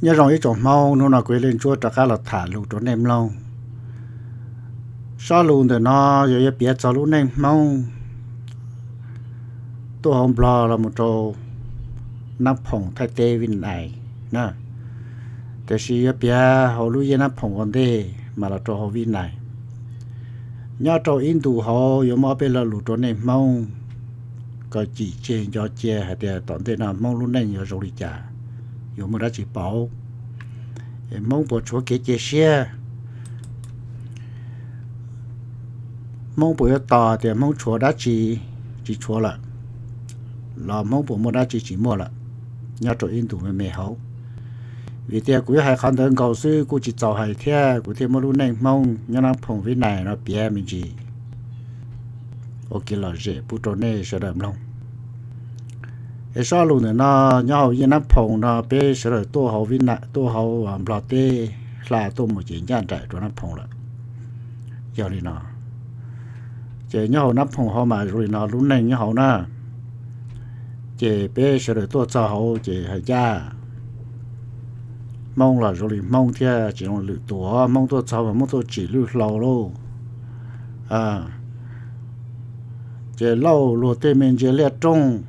Nyob zoo ib tsoom Hmoob, hnub no kuv yog Leej Ntsuab rov qab los tham lus rau nej mloog. Sob lus ntawm no yog yuav piav txog lub neej Hmoob tuaj hauv Nplog los mus rau Nab Phoom Thaib teb Vib Nais na, tiam sis yuav piav hauv lub yeej Nab Phoom ua ntej mas los rau hauv Vib Nais. Nyob rau ib ntu hauv yuav muab ob peb lo lus rau nej Hmoob kom cim tseg nco cia hais tias tom ntej no Hmoob lub neej yuav zoo li cas, yuav muaj dab tsi pauv, Hmoob puas tshuav kev cia siab, Hmoob puas yuav tos tias Hmoob tshuav dab tsi tsis tshuav lawm, los Hmoob puas muaj dab tsi tsis muaj lawm nyob rau ib ntu me me hauv. Vim tias kuv yuav hais qhov ntawd nkaus xwb kuj tsis txaus hais thiab, kuv thiaj muab lub neej Hmoob nyob Nab Phoom Vib Nais no piav me ntsis ua kev lom zem pub rau nej sawv daws mloog. Es sob lus ntawm no nyob hauv yeej Nab Phoom no peb sawv daws tuaj hauv Vib Nais, tuaj hauv Nplog teb hla tuaj mus ces ncaj nraim rau Nab Phoom lawm. Yog li no, ces nyob hauv Nab Phoom hauv mas zoo li no lub neej nyob hauv na, ces peb sawv daws tuaj txog hauv ces hais ncaj, Hmoob los zoo li Hmoob thiab tsis zoo lwm tus, Hmoob tuaj txog mas Hmoob tuaj tsim lwj hlau lauj. Ces lauj luag tej me ntsia liaj rooj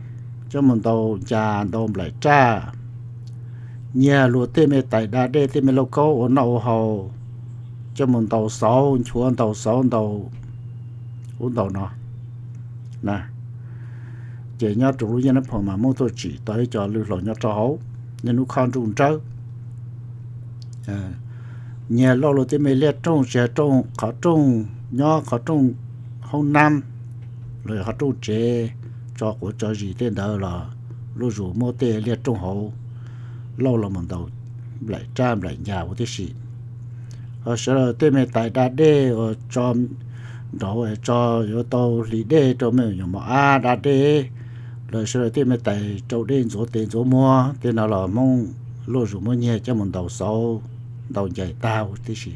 coj mus ntaus ncas ntaus nplaim raj, nyiag luag tej me tais da dej tej me lauj kaub ua noj ua haus coj mus ntaus xauv, nchuav ntaus xauv ntaus ub ntaus no na. Ces nyob rau lub yeej Nab Phoom mas Hmoob tuaj tsim tau ib co lwj hlau nyob rau hauv niaj hnub khob nruj nrawb. Nyiag lauj luag tej me liaj rooj, tsis hais rooj, qhov rooj nyob, qhov rooj hoob nab, los yog qhov rooj tsev tso quav tso zis tej ntawd los luj zus muab tej liaj rooj hauv lauj los mus ntaus nplaim raj nplaim ncas ua tib si. Ho sawv daws tej me tais da dej uas tso nraud tso yuav tau hlis dej rau me nyuam mos ab da dej, los sawv daws tej me tais rau dej ntxuav tes ntxuav muag tej no los Hmoob luj zus muab nyiag coj mus ntaus xauv ntaus ncais tag ua tib si.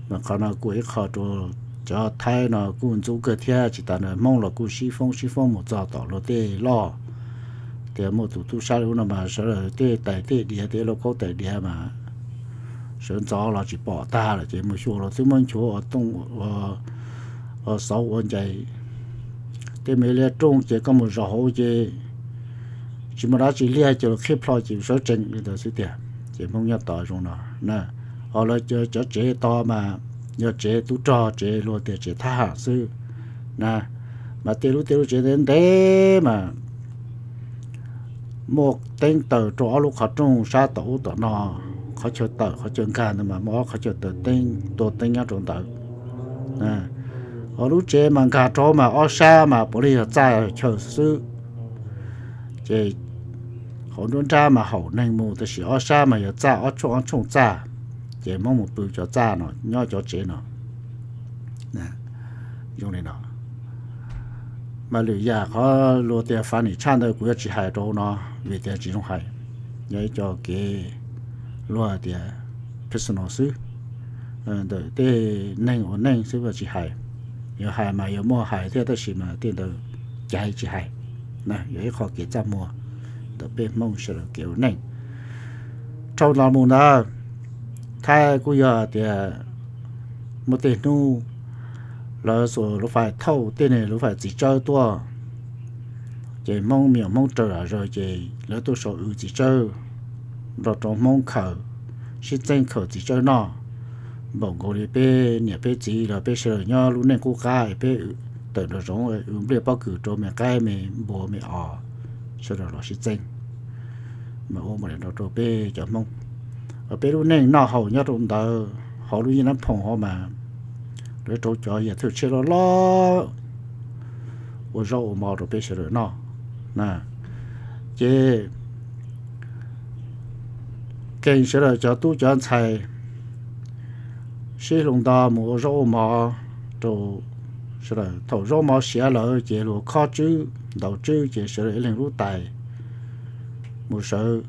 Mas qhov no kuj ib qho rau cov Thaib no kuj ntxub kawg thiab, tsis tas ntawd Hmoob los kuj sib foob sib foob mus txog tom luag tej loj. Tias muaj tus tub sab li ub no mas sawv daws tej tais tej diav tej lauj kaub tais diav mas sawv ntxov los tsis pom tag lawm ces mus xyuas los twb muab nchuav ua tooj ua xauv ua ncais. Tej me liaj rooj ces koj mus zaum hauv ces tsis muaj dab tsi liaj ces los qhib plho ces sawv tsees li ntawd xwb tiag. Ces Hmoob nyob tod zoo no na. Ho lawv cov tsev tod mas yog tsev tub rog, tsev luag tias tsev thab ham xwb na. Mas tej lub tej lub tsev ntev ntev mas muaj teeb taws rau ob lub qhov rooj sab tom ub tom no, qhov chaw tawm qhov chaw nkag ntawd mas muaj ob qhov chaw taws teeb tua teeb nyob rau ntawd. Ho lub tsev mas nkag rau mas ob sab mas puav leej yog txaj chaw xwb. Ces hauv nruab nrab mas haum neeg mus, tab sis ob sab mas yog txaj, ob tshooj ob tshooj txaj. Ces Hmoob mus pw cov txaj no nyob cov tsev no. Zoo li no. Mas lwm yam qhov luag tias funny tshaj ntawd kuv yuav tsis hais rau no, vim tias tsis zoo hais. Yog ib co kev luag tias personal xwb, ntawm tej neeg ua neej xwb mas tsis hais. Yog hais mas yuav muaj hais thiab tab sis mas tej ntawd caiv tsis hais. Yog ib qho kev txaj muag ntawm peb Hmoob sawv daws kev ua neej. Dhau los mus ntawd, Thaib kuj yog tias muaj tej hnub lawv xuas luv fais thauj tej neeg luv fais txiv tsawb tuaj, ces Hmoob me nyuam Hmoob raws zom zaws ces lawv tuaj sau w txiv tsawb, nrog rau Hmoob khaws, sib txeeb khaws txiv tsawb noj. Npaum nkaus li peb niam peb txiv los peb sawv daws nyob lub neej qub qab peb tawm nraum zoov w npliaj pob kws rau me qaib me npua me os, sawv daws los sib txeeb. Mas ua npaum li no rau peb cov Hmoob, peb lub neej noj haus nyob rau ntawd hauv lub yeej Nab Phoom hauv mas lawv rau cov yam thwj tshiab loj loj ua zaub ua mov rau peb sawv daws noj. Ces keeg sawv daws cov tub cov ntxhais sib hloov nto mus ua zaub ua mov rau sawv daws. Thaum zaub mov siav lawm ces luag khob tswb ntaus tswb ces sawv daws ib leeg lub tais mus sawv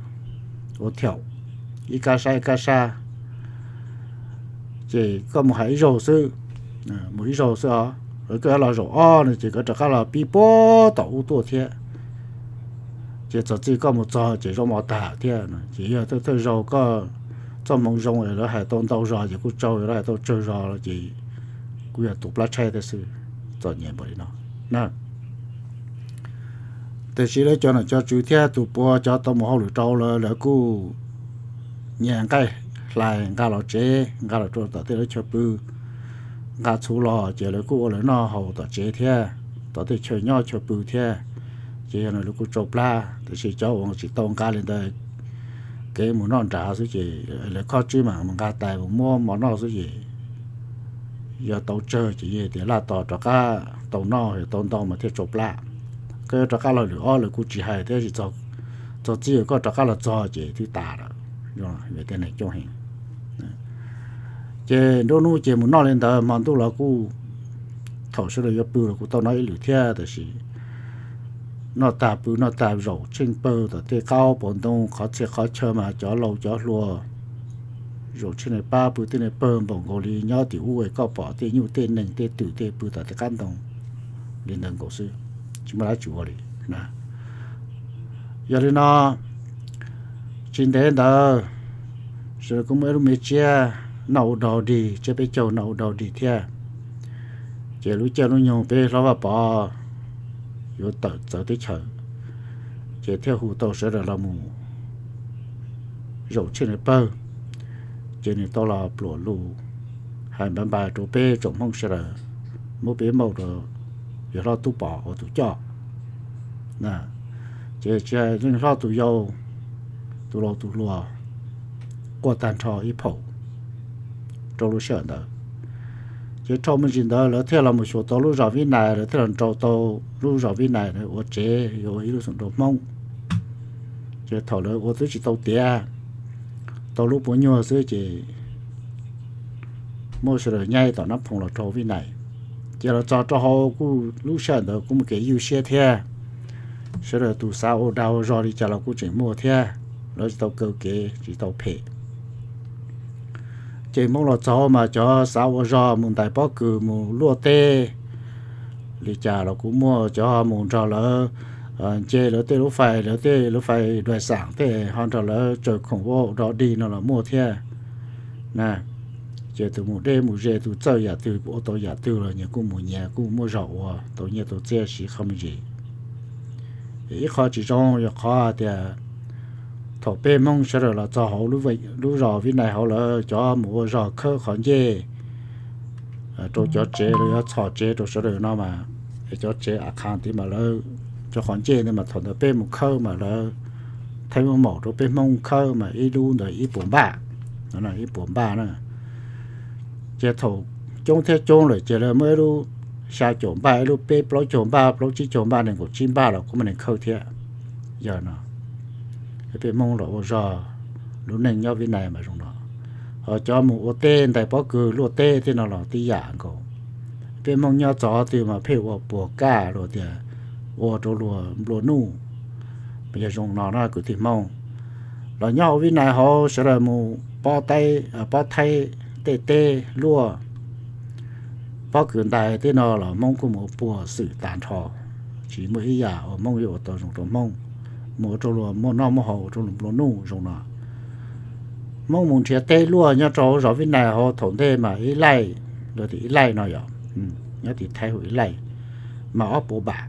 ua thiaum ib kab sab ib kab sab. Ces koj mus hais ib zaug xwb, mus ib zaug xwb os, koj yuav los zaum ob no ces koj rov qab los pib puag tom ub tuaj thiab. Ces txog txij koj mus txog ces zaub mov tag thiab no, ces yog thawj thawj zaug koj txoj hmoov zoo es lawv hais tau ntau zog ces kuj tsaug, lawv hais tau tsawg zog los ces kuj yog tus plab tshaib thiab xwb. Txom nyem npaum li no na. Tiam sis lawv cov nom cov tswv thiab tus puav cov tau mus hauj lwm rau lawv, lawv kuj nyias nqaij hlais nqa los tsev, nqa los rau tom tej lawv chaw pw, nqa txhuv los ces lawv kuj ua lawv noj haus tom tsev thiab, tom tej chaw nyob chaw pw thiab. Ces yog no lawv kuj tsau plab, tiam sis cov uas tsis tau nqa li ntawd, kev mus noj nrad xwb ces lawv khob tswb mas mus nqa tais mus muab mov noj xwb ces yog tau tsawg ces yog tias laj tos rov qab tau noj tau ntau mas thiaj tsau plab. Koj yuav rov qab los lwm ob lawv kuj tsis hais thiab, txog txij koj rov qab los txog ces twb tas lawm. Tej neeg coob heev. Ces nruab hnub ces mus noj li ntawd, hmo ntuj los kuj, thaum sawv daws yuav pw los kuj tau noj ib lwm thiab, tiam sis noj tag pw noj tag zaum tsheej pawg tom tej qab pom ntoo qhov txhia qhov chaw mas cov laus cov hluas zaum tsheej pab pw tej ne pawg npaum nkaus li nyob tim ub es koj pom tej nyuj tej nees tej twm tej pw tom tej qab ntoo li ntawd nkaus xwb, tsis muaj dab tsi ua li na. Yog li no, tsis ntev ntawd sawv daws kuj muaj ib lub me tsiab noj ua dog dig, tsiab peb caug noj ua dog dig thiab. Ces lub caij lub nyoog peb hlob Vaj Pov yuav tawm txawv teb chaws, ces thiaj hu tau sawv daws los mus zaum tsheej pawg. Ces nws tau los pluam lus hais npaj npaj rau peb tsoom Hmoob sawv daws, muab peb maum rau yawg hlob Tub Pov ua tus coj. Ces tsis hais leej hlob tus yau, tus laus tus hluas, quaj tag nrho ib phaum rau lub sij hawm ntawd. Ces dhau me ntsis ntawd lawv thiaj los mus xyuas tau lub zos Vib Nais, lawv thiaj los nrau tau lub zos Vib Nais ua tsev yuav ua ib lub xeem nrau Hmoob. Ces thaum lawv ua twb tsis tau tiav, tau lub puav nyuag xwb ces muab sawv daws nyaib tom Nab Phoo los rau Vib Nais. Ces los txog rau hauv kuj lub sij hawm ntawd kuj muaj kev ywj siab thiab. Sawv daws tus xav ua dag ua zog li cas los kuj tseem muaj thiab, lawv tsis tau kaw kev tsis tau phem. Ces Hmoob los txog mas cov xav ua zog mus ntais pob kws mus luaj teb li cas los kuj muaj, cov ho mus nrog lawv nce lawv tej lub fais, lawv tej lub fais dais xam tej ho nrog lawv tsaws khoom ua dog dig no los muaj thiab na. Ces tus mus deb mus ze tus txawj yam twg ua tau yam twg los nyias kuj mus nyias kuj muaj zog ua tau nyiaj tau txiaj siv qhov me ntsis. Ib qho tsis zoo yog qhov tias thaum peb Hmoob sawv daws los txog hauv lub zos Vib Nais hauv lawv cov mus ua zog khawb qhov ncej rau cov tsev, lawv yuav txhos tsev rau sawv daws no mas, es cov tsev a qha tid mas lawv, cov qhov ncej ntawd mas thaum ntawd peb mus khawb mas lawv thaij muaj maum rau peb Hmoob khawb mas ib lub ntawd ib puas npaj, ib puas npaj na. Ces thaum coob thiab coob lawm ces lawv muab ib lub xya caum npaj, ib lub peb plaub caug npaj, plaub tsib caug npaj, nees nkaum tsib npaj los kuj muaj neeg khawb thiab. Yog no, peb Hmoob los ua zog, lub neej nyob Vib Nais mas zoo no. Ho cov mus ua teb ntais pob kws luaj teb tej no los tib yam nkaus. Peb Hmoob nyob txog twg mas pheej ua puas kaj los tias ua rau luag nplua nuj, yog zoo no na kwv tij Hmoob. Los nyob hauv Vib Nais hauv sawv daws mus pob thaib tej teb luaj, pob kws ntais tej no los Hmoob kuj mus ua puas xwm tag nrho. Tsis muaj ib yam uas Hmoob yuav ua tau zoo rau Hmoob, mus ua rau luag muaj noj muaj haus, ua rau luag nplua nuj zoo no. Hmoob mus nrhiav teb luaj nyob rau hauv zos Vib Nais hauv thaum ntej mas ib laij, luag tias ib laij no yog, nyob tim Thaib hu ib laij, mas ob puas npaj,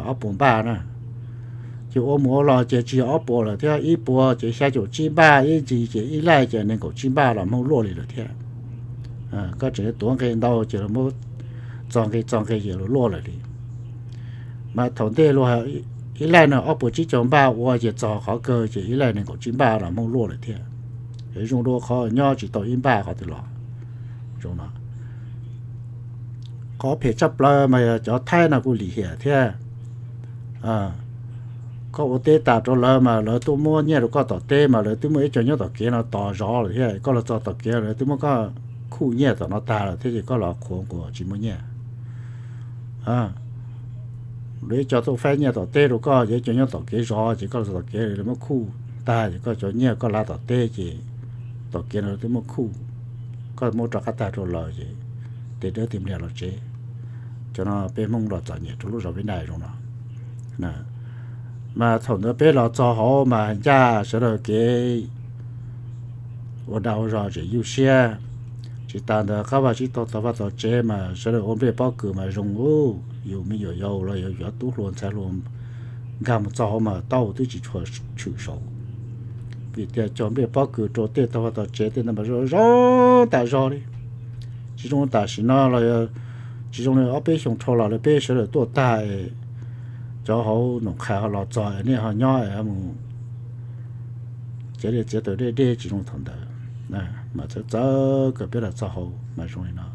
ob puas npaj na. Ces ua mus ua los ces tsis yog ob puas lawm thiab, ib puas ces xya caum tsib npaj, ib ntsis ces ib laij ces nees nkaum tsib npaj los Hmoob luaj li lawm thiab. Koj tseem tuav nqe ntau ces los muab txo nqe txo nqe ces luag luaj lawm li. Mas thaum ntej luag ib laij no ob puas tsib caug npaj ua ces txog qhov kawg ces ib laij nees nkaum tsib npaj los Hmoob luaj lawm thiab. Zoo dua qhov nyob tsis tau ib npaj qhov twg los zoo no. Qhov phem tshaj plaws mas yog cov Thaib no kuj lim hiam thiab. Koj ua teb tas rau lawv mas lawv tuaj muab nyiaj rau koj tom teb mas lawv twb muaj ib co nyob tom kev no tos zov lawm thiab. Koj los txog tom kev lawv twb muab koj khuj nyiaj tom no tag lawm thiab ces koj los qhuav nquas tsis muaj nyiaj. Lawv ib co tuaj faib nyiaj tom teb rau koj, ces ib co nyob tom kev zov ces koj los txog tom kev lawv muab khuj tag ces koj cov nyiaj koj lav tom teb ces tom kev no lawv twb muab khuj, koj muab rov qab tag rau lawv ces tes dawb tes mliag los tsev. Cov no peb Hmoob los txom nyem rau lub zos Vib Nais zoo no. Mas thaum ntawd peb los txog hauv mas ncaj sawv daws kev ua dag ua zog tseem ywj siab. Tsis tas ntawd qab vaj tsib taug tau vaj tau tsev mas sawv daws ua nplej pob kws mas zoo ub, yus me nyuam yaus los yog yuav tub hluas ntxhais hluas nkag mus txog hauv mas tau twb tsis tshua tshwm saud. Vim tias cog nplej pob kws rau tej taug vaj taug tsev tej ntawd mas zoo zoo tas zog li. Tsis zoo tam sim no los tsis zoo li ob peb xyoo dhau los lawm peb sawv daws tuaj tag, cov hauv Noom Qhais ho los txog nej ho nyob mus txiav dej txiav taws deb deb tsis zoo thaum ntawd. Mas txawv txawv kawg peb los txog hauv mas zoo li no.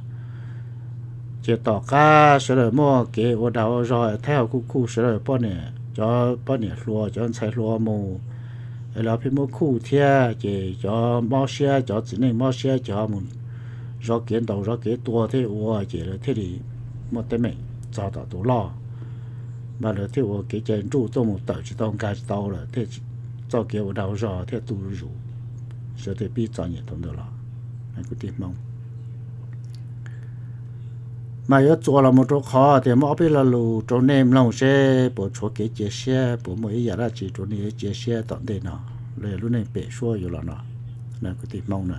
Ces tom qab sawv daws muaj kev ua dag ua zog, Thaib ho kuj khuj sawv daws poj niam, cov poj niam hluas cov ntxhais hluas mus, es lawv pheej muab khuj thiab ces cov mob siab, cov txiv neej mob siab ces ho mus zov kev ntaus zov kev tua thiab ua ces lawv thiaj li muaj teeb meem txog tom tus loj. Mas lawv thiaj ua kev cai nruj tuaj mus tawm tsis tau nkag tsis tau lawm thiaj txoj kev ua dag ua zog thiaj tu zus. Sawv daws pib txom nyem thaum ntawd los, kwv tij Hmoob. Mas yuav txuas los mus rau qhov tias muaj ob peb lo lus rau nej mloog seb puas tshuav kev cia siab, puas muaj ib yam dab tsi rau nej yuav cia siab tom ntej no, los yog lub neej pem suab yuav los no, kwv tij Hmoob na.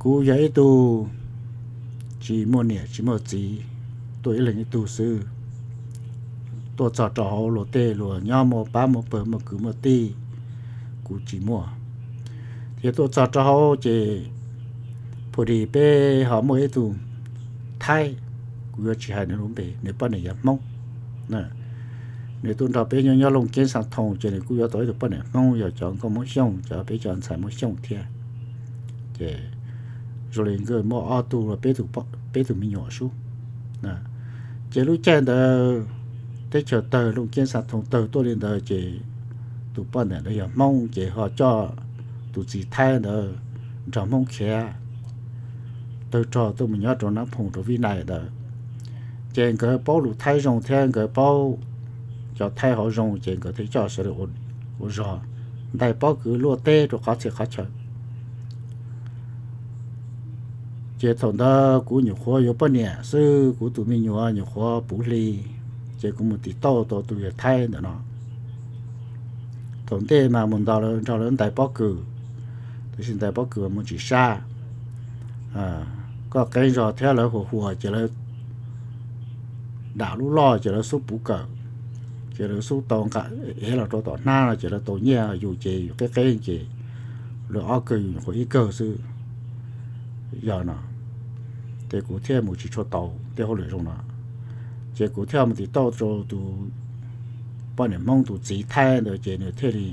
Kuv yog ib tug tsis muaj niam tsis muaj txiv, tuaj ib leeg ib tug xwb. Tuaj txog rau hauv luag tej luag nyob muaj pab muaj pawg muaj kwv muaj tij, kuv tsis muaj. Thiab tuaj txog rau hauv ces phu dis peb ho muaj ib tug Thaib, kuv yuav tsis hais nws lub npe, nws poj niam yog Hmoob. Nws tuaj nrog peb nyob nyob Looj Ceeb Xav Thoo ces nws kuj yuav tau ib tug poj niam Hmoob yog cov nkauj Hmoob Xyooj, cov peb cov ntxhais Hmoob Xyooj thiab. Ces zoo li nkawd muaj ob tug, peb tug me nyuam sub. Ces lub caij ntawd teb chaws tawg, Looj Ceeb Xav Thoo tawg tuaj li ntawd ces tus poj niam ntawd yog Hmoob ces ho coj tus txiv Thaib ntawd nrog Hmoob khiav tawg rog tuaj mus nyob rau Nab Phoom rau Vib Nais ntawd. Ces nkawd paub lus Thaib zoo thiab nkawd paub cov Thaib hauv zoo ces nkawd thiaj coj sawv daws ua zog ntais pob kws luaj teb rau qhov txhia qhov chaw. Ces thaum ntawd kuv nyuam qhuav yuav poj niam xwb, kuv tus me nyuam nyuam qhuav puv hli, ces kuv mus tiv tauj tau tus yawg Thaib ntawm no. Thaum ntej mas mus nrog lawv ntais pob kws, tab sis ntais pob kws mas mus tsis sab. Koj qeeb zog thiab lawv huas huas ces lawv dam lub loj ces lawv xub puv kawm, ces lawv xub tau nqa ev los rau tom hnab no ces lawv tau nyiaj yus ces yus qeb qeb ces lawv ob kawg yus nyuam qhuav ib kawg xwb. Yog no, ces kuv thiaj mus tsis tshua tau tej hauj lwm zoo no. Ces kuv thiaj mus tiv tauj rau tus poj niam Hmoob tus txiv Thaib ntawd ces nws thiaj li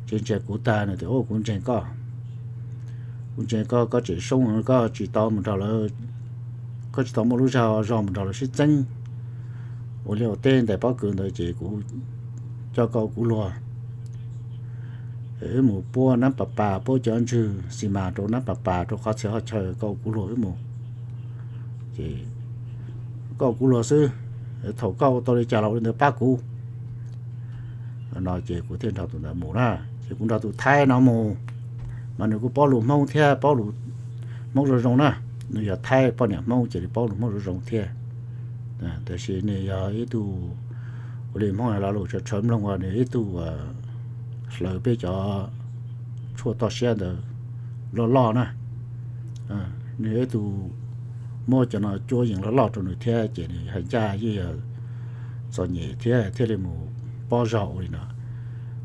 ntsia ntsia kuv tag nws tias, Kuv ntseeg koj, kuv ntseeg koj, koj tseem soob, koj tsis tau mus nrog lawv, koj tsis tau muaj lub zog zog mus nrog lawv sib txeeb ua liaj ua teb ntais pob kws ntawd ces kuv coj koj ua kuv luag, wb mus puab nab pas pas, puab cov ntswg xi mas rau nab pas pas rau qhov txhia qhov chaw, koj ua kuv luag wb mus. Ces koj ua kuv luag xwb, thaum koj ua tau li cas los ua li ntawd pab kuv. No ces kuv thiaj nrog tus ntawd mus na, ces kuv nrog tus Thaib no mus, mas nws kuj paub lus Hmoob thiab paub lus Hmoob zoo zoo na. Nws yog Thaib poj niam Hmoob ces nws paub lus Hmoob zoo zoo thiab. Tab sis nws yog ib tug, ua li Hmoob lo lus tshawv tshawv mloog uas nws ib tug hlawv peb cov tshuaj toj siab ntawd loj loj na. Nws ib tug muab cov no cuab yees loj loj rau nws thiab ces nws hais ncaj yeej yog txom nyem thiab thiaj li mus pob zog ua li no.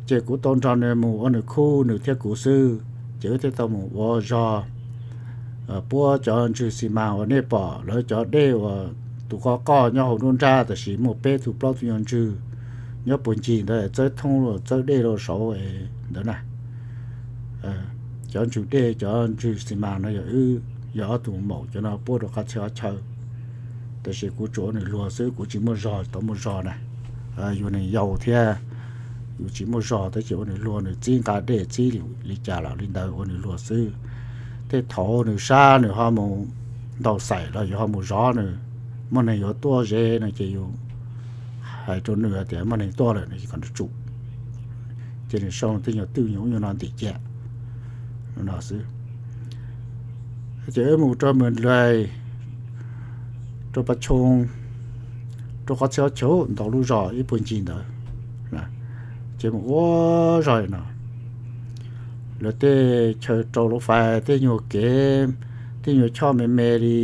Ces kuv tau nrog nws mus ua nws khub, nws thiab kuv xwb, ces wb thiaj tau mus ua zog puab cov ntswg xi mas uas nej pom lawv cov dej uas tus qoj qoj nyob hauv nruab nrab, tab sis muaj peb tug plaub tug nyuag ntswg nyob puag ncig ntawd txawb thoob txawb dej rau saud ntawd na. Cov ntswg dej cov ntswg xi mas no yog wb, yog ob tug maum cov no puab rau qhov txhia qhov chaw. Tab sis kuv tsuas ua nws luag xwb, kuv tsis muaj zog, tau muaj zog na. Yus neeg yau thiab, yus tsis muaj zog tab sis ua nws luag, nws txib nqa dej txib li cas los li ntawd ua nws luag xwb. Tej thaum nws sab nws ho mus ntaus xaim los yus ho mus zov nws. Muaj neeg yuav tuaj ze no ces yus hais rau nws tias muaj neeg tuaj lawm no ces kom nws tsum, ces nws sau tej nyuag twj nyuag ub nyuag no ntim cia no xwb. Ces wb mus rau Mws Nlais, rau Pas Choo, rau qhov txhia qhov chaw ntau lub zos ib puag ncig ntawd. Ces mus ua zog li no, lawv tej chaw rau lub fais tej nyuag kev, tej nyuag choj me me li,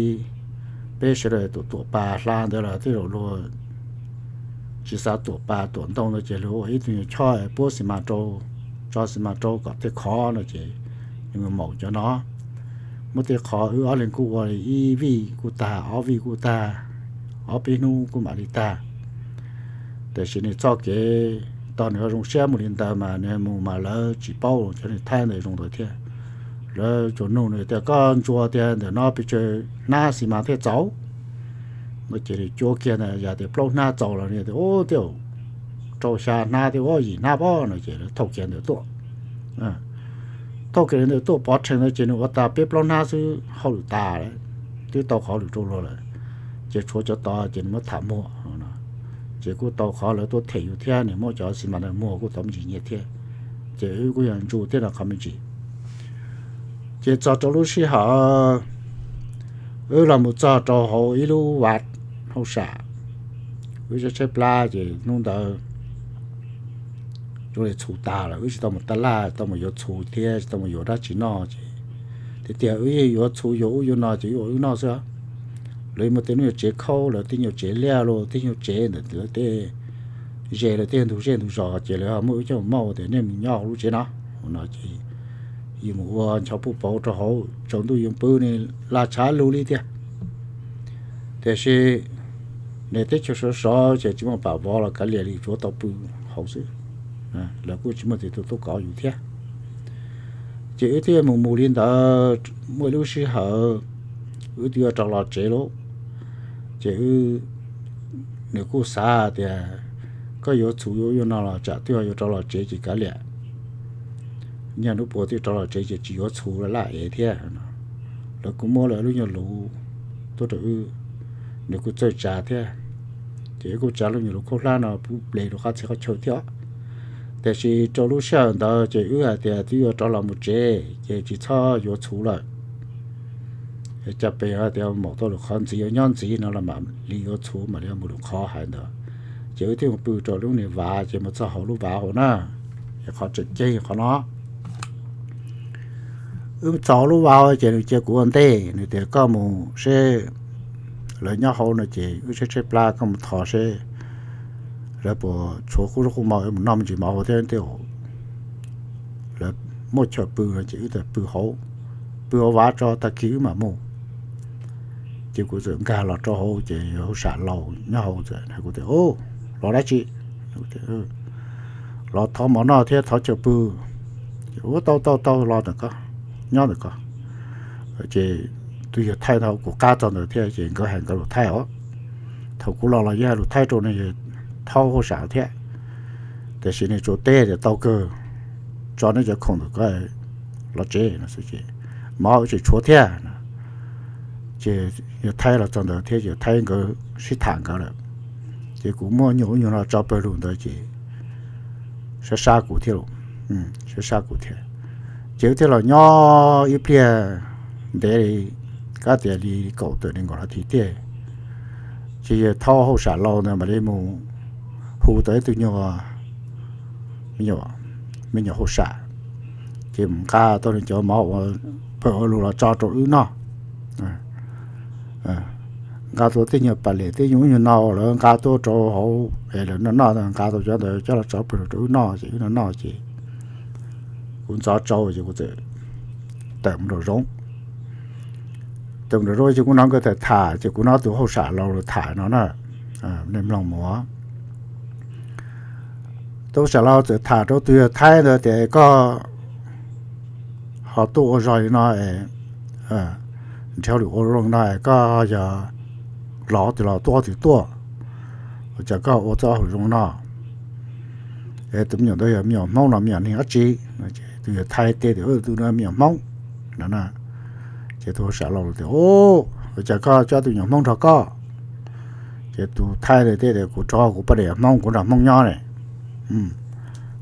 peb sawv daws tuam tuam pas hla ntawd los tej zaum luag tsis xav tuam pas tuam ntoo ntawd ces luag ua ib tug nyuag choj puab xis mas rau, tso xis mas rau kom thiaj khov no ces nws maum cov no. Muab tej qhov wb ob leeg kuj ua li ib vij kuj tag, ob vij kuj tag, ob peb hnub kuj mam li tag. Tiam sis nws txoj kev tog nws ho zoo siab mus li ntawd mas nws mus mas lawv tsis paub cov neeg Thaib ntawd zoo ntawd thiab. Lawv tsuas nug nws tias koj ntsuas tias ntawm no pes tsawg hnab xis mas thiaj txaus no ces nws cuab kiag ntawd yog tias plaub hnab txaus los nws tias ub thiaj rau xya hnab thiab ua yim hnab pob no ces lawv thauj kiag ntawd tuaj. Thauj kiag ntawd tuaj pov rhees ntawd ces nws ua tag peb plaub hnab xwb hauj lwm tas lawm, twb tau qhov lwm rau luag lawm. Ces tshuav cov tod ces nws muab tham muag no, ces kuj tau qhov lawv tuaj them yus thiab nws muab cov xis mas ntawd muag kuj tau me ntsis nyiaj thiab. Ces wb kuj yog ntsu thiab no qhov me ntsis. Ces txog rau lub sij hawm wb los mus txog rau hauv ib lub vaj hauj sam, wb tshaib tshaib plab ces hnub ntawd yuav li txhuv tas lawm wb tsis tau mus taj laj tau mus yuav txhuv thiab tsis tau mus yuav dab tsi noj ces tiag tiag wb yeej yuav txhuv yuav ub yuav no ces wb ua wb noj xwb. Lawv muaj tej nyuag tsev khaub, lawv tej nyuag tsev liaj los tej nyuag tsev ntawm lawv tej ze lawv tej ntug zej ntug zos ces lawv ho muaj wb coj mus mauj tias nej mus nyob hauv lub tsev no no ces yus mus ua ncho puj pauv rau hauv tsaus ntuj yuav pw ne, laj tshav lug li tiag. Tiam sis niam teb chaws sov sov ces tsis muaj pam vov los kav liam li tsuav tau pw hauv xwb. Lawv kuj tsis muaj tus tuaj kov yus thiab. Ces wb twb mus mus li ntawd muaj ib lub sij hawm wb twb yuav rov los tsev lauj. Ces wb, nws kuj xav tias koj yuav txhuv yuav ub yuav no los tsam twb yuav rov los tsev ces kav liam, nyaj hnub puas twb rov los tsev ces tsis yuav txhuv laj laj ev thiab. Lawv kuj muab lawv lub nyuag luv tuaj rau wb, nws kuj txawj tsav thiab. Ces wb kuj tsav lub nyuag luv khaub hlab no pub ple rau qab txhia qhov chaw thiab. Tiam sis rau lub sij hawm ntawd ces wb hais tias twb yuav rov los mus tsev ces tsis txhob yuav txhuv lawm. Cas pes hais tias maum tau lwm qhov ntxiv yuav nyob ntxiv no los mam li yuav txhuv mam li mus lwm qhov hais ntawd. Ces wb thiaj mus pw rau lub niag vav ces mus txog hauv lub vav hauv na. Es qhov tseem ceeb qhov no, wb txog hauv lub vav ces nws cia kuv ua ntej, nws tias koj mus seb lawv nyob hauv no ces wb tshaib tshaib plab koj mus thov seb lawv puas tshuav qub zaub qub mov wb mus noj me ntsis mov hauv thiab tej. Lawv muaj chaw pw no ces wb tawm pw hauv, pw hauv vav tso tag kis wb mam mus. Ces kuv txawm nkag los rau hauv ces yog hauj sam laus nyob hauv txawm hais kuv tias, Los dab tsi? Los thov mov noj thiab thov chaw pw. Ua tau tau tau, los ntawm ko, nyob ntawm ko. Ces tus yawg Thaib ntawd kuv qab txog ntawd thiab ces nkawd hais nkawd lus Thaib os. Thaum kuv los los yeej hais lus Thaib rau nws, yawg Thaub hauj sam thiab. Tiam sis nws tsuas teb tias tau kawg, tso nej cov khoom ntawm ko los tsev no xwb ces mov tseem tshuav thiab. Ces yawg Thaib los txog ntawd thiab yawg Thaib nkawd sib tham nkawd lawm. Ces kuv muaj nyuag ub nyuag no tso pawg lug ntawd ces sab sab kuv thiab, sab sab kuv thiab. Ces wb thiaj los nyob ib pliag ntev li, kab tias li kaum tawm nees nkaum nas this tiag. Ces yawg Thaub hauj sam laus ntawd mam li mus hu tau ib tug nyuag me nyuam hauj sam, ces mus nqa tau nws cov mov ua pawg ua lug los tso rau wb noj. Nqa tau tej nyuag pas lem tej nyuag ub nyuag no lawv nqa tuaj rau hauv es lawv noj noj, nqa tau cov ntawd coj los tso pawg lug rau wb noj ces wb noj noj ces kuv ntxov tsau ces kuv txawm tawm mus nraum zoov. Tawm mus nraum zoov ces kuv hnov nkawd tham tham ces kuv hnov tus hauj sam laus lawv tham no na, nej mloog mus. Tus hauj sam laus txawm tham rau tus yawg Thaib ntawd tias, Koj ho tuaj ua zog li no es nrhiav hauj lwm ua zoo no es koj yog los twg los tuaj twg tuaj, ua cas koj ua txoj hauj lwm zoo no? Es tus me nyuam ntawd yog me nyuam Hmoob los me nyuam neeg dab tsi? Tus yawg Thaib teb tias, Tus no me nyuam Hmoob no. Ces tus hauj sam laus tias, Ua cas koj coj tus me nyuam Hmoob nrog koj? Ces tus Thaib teb tias, Kuv rog kuv poj niam Hmoob, kuv nrog Hmoob nyob ne.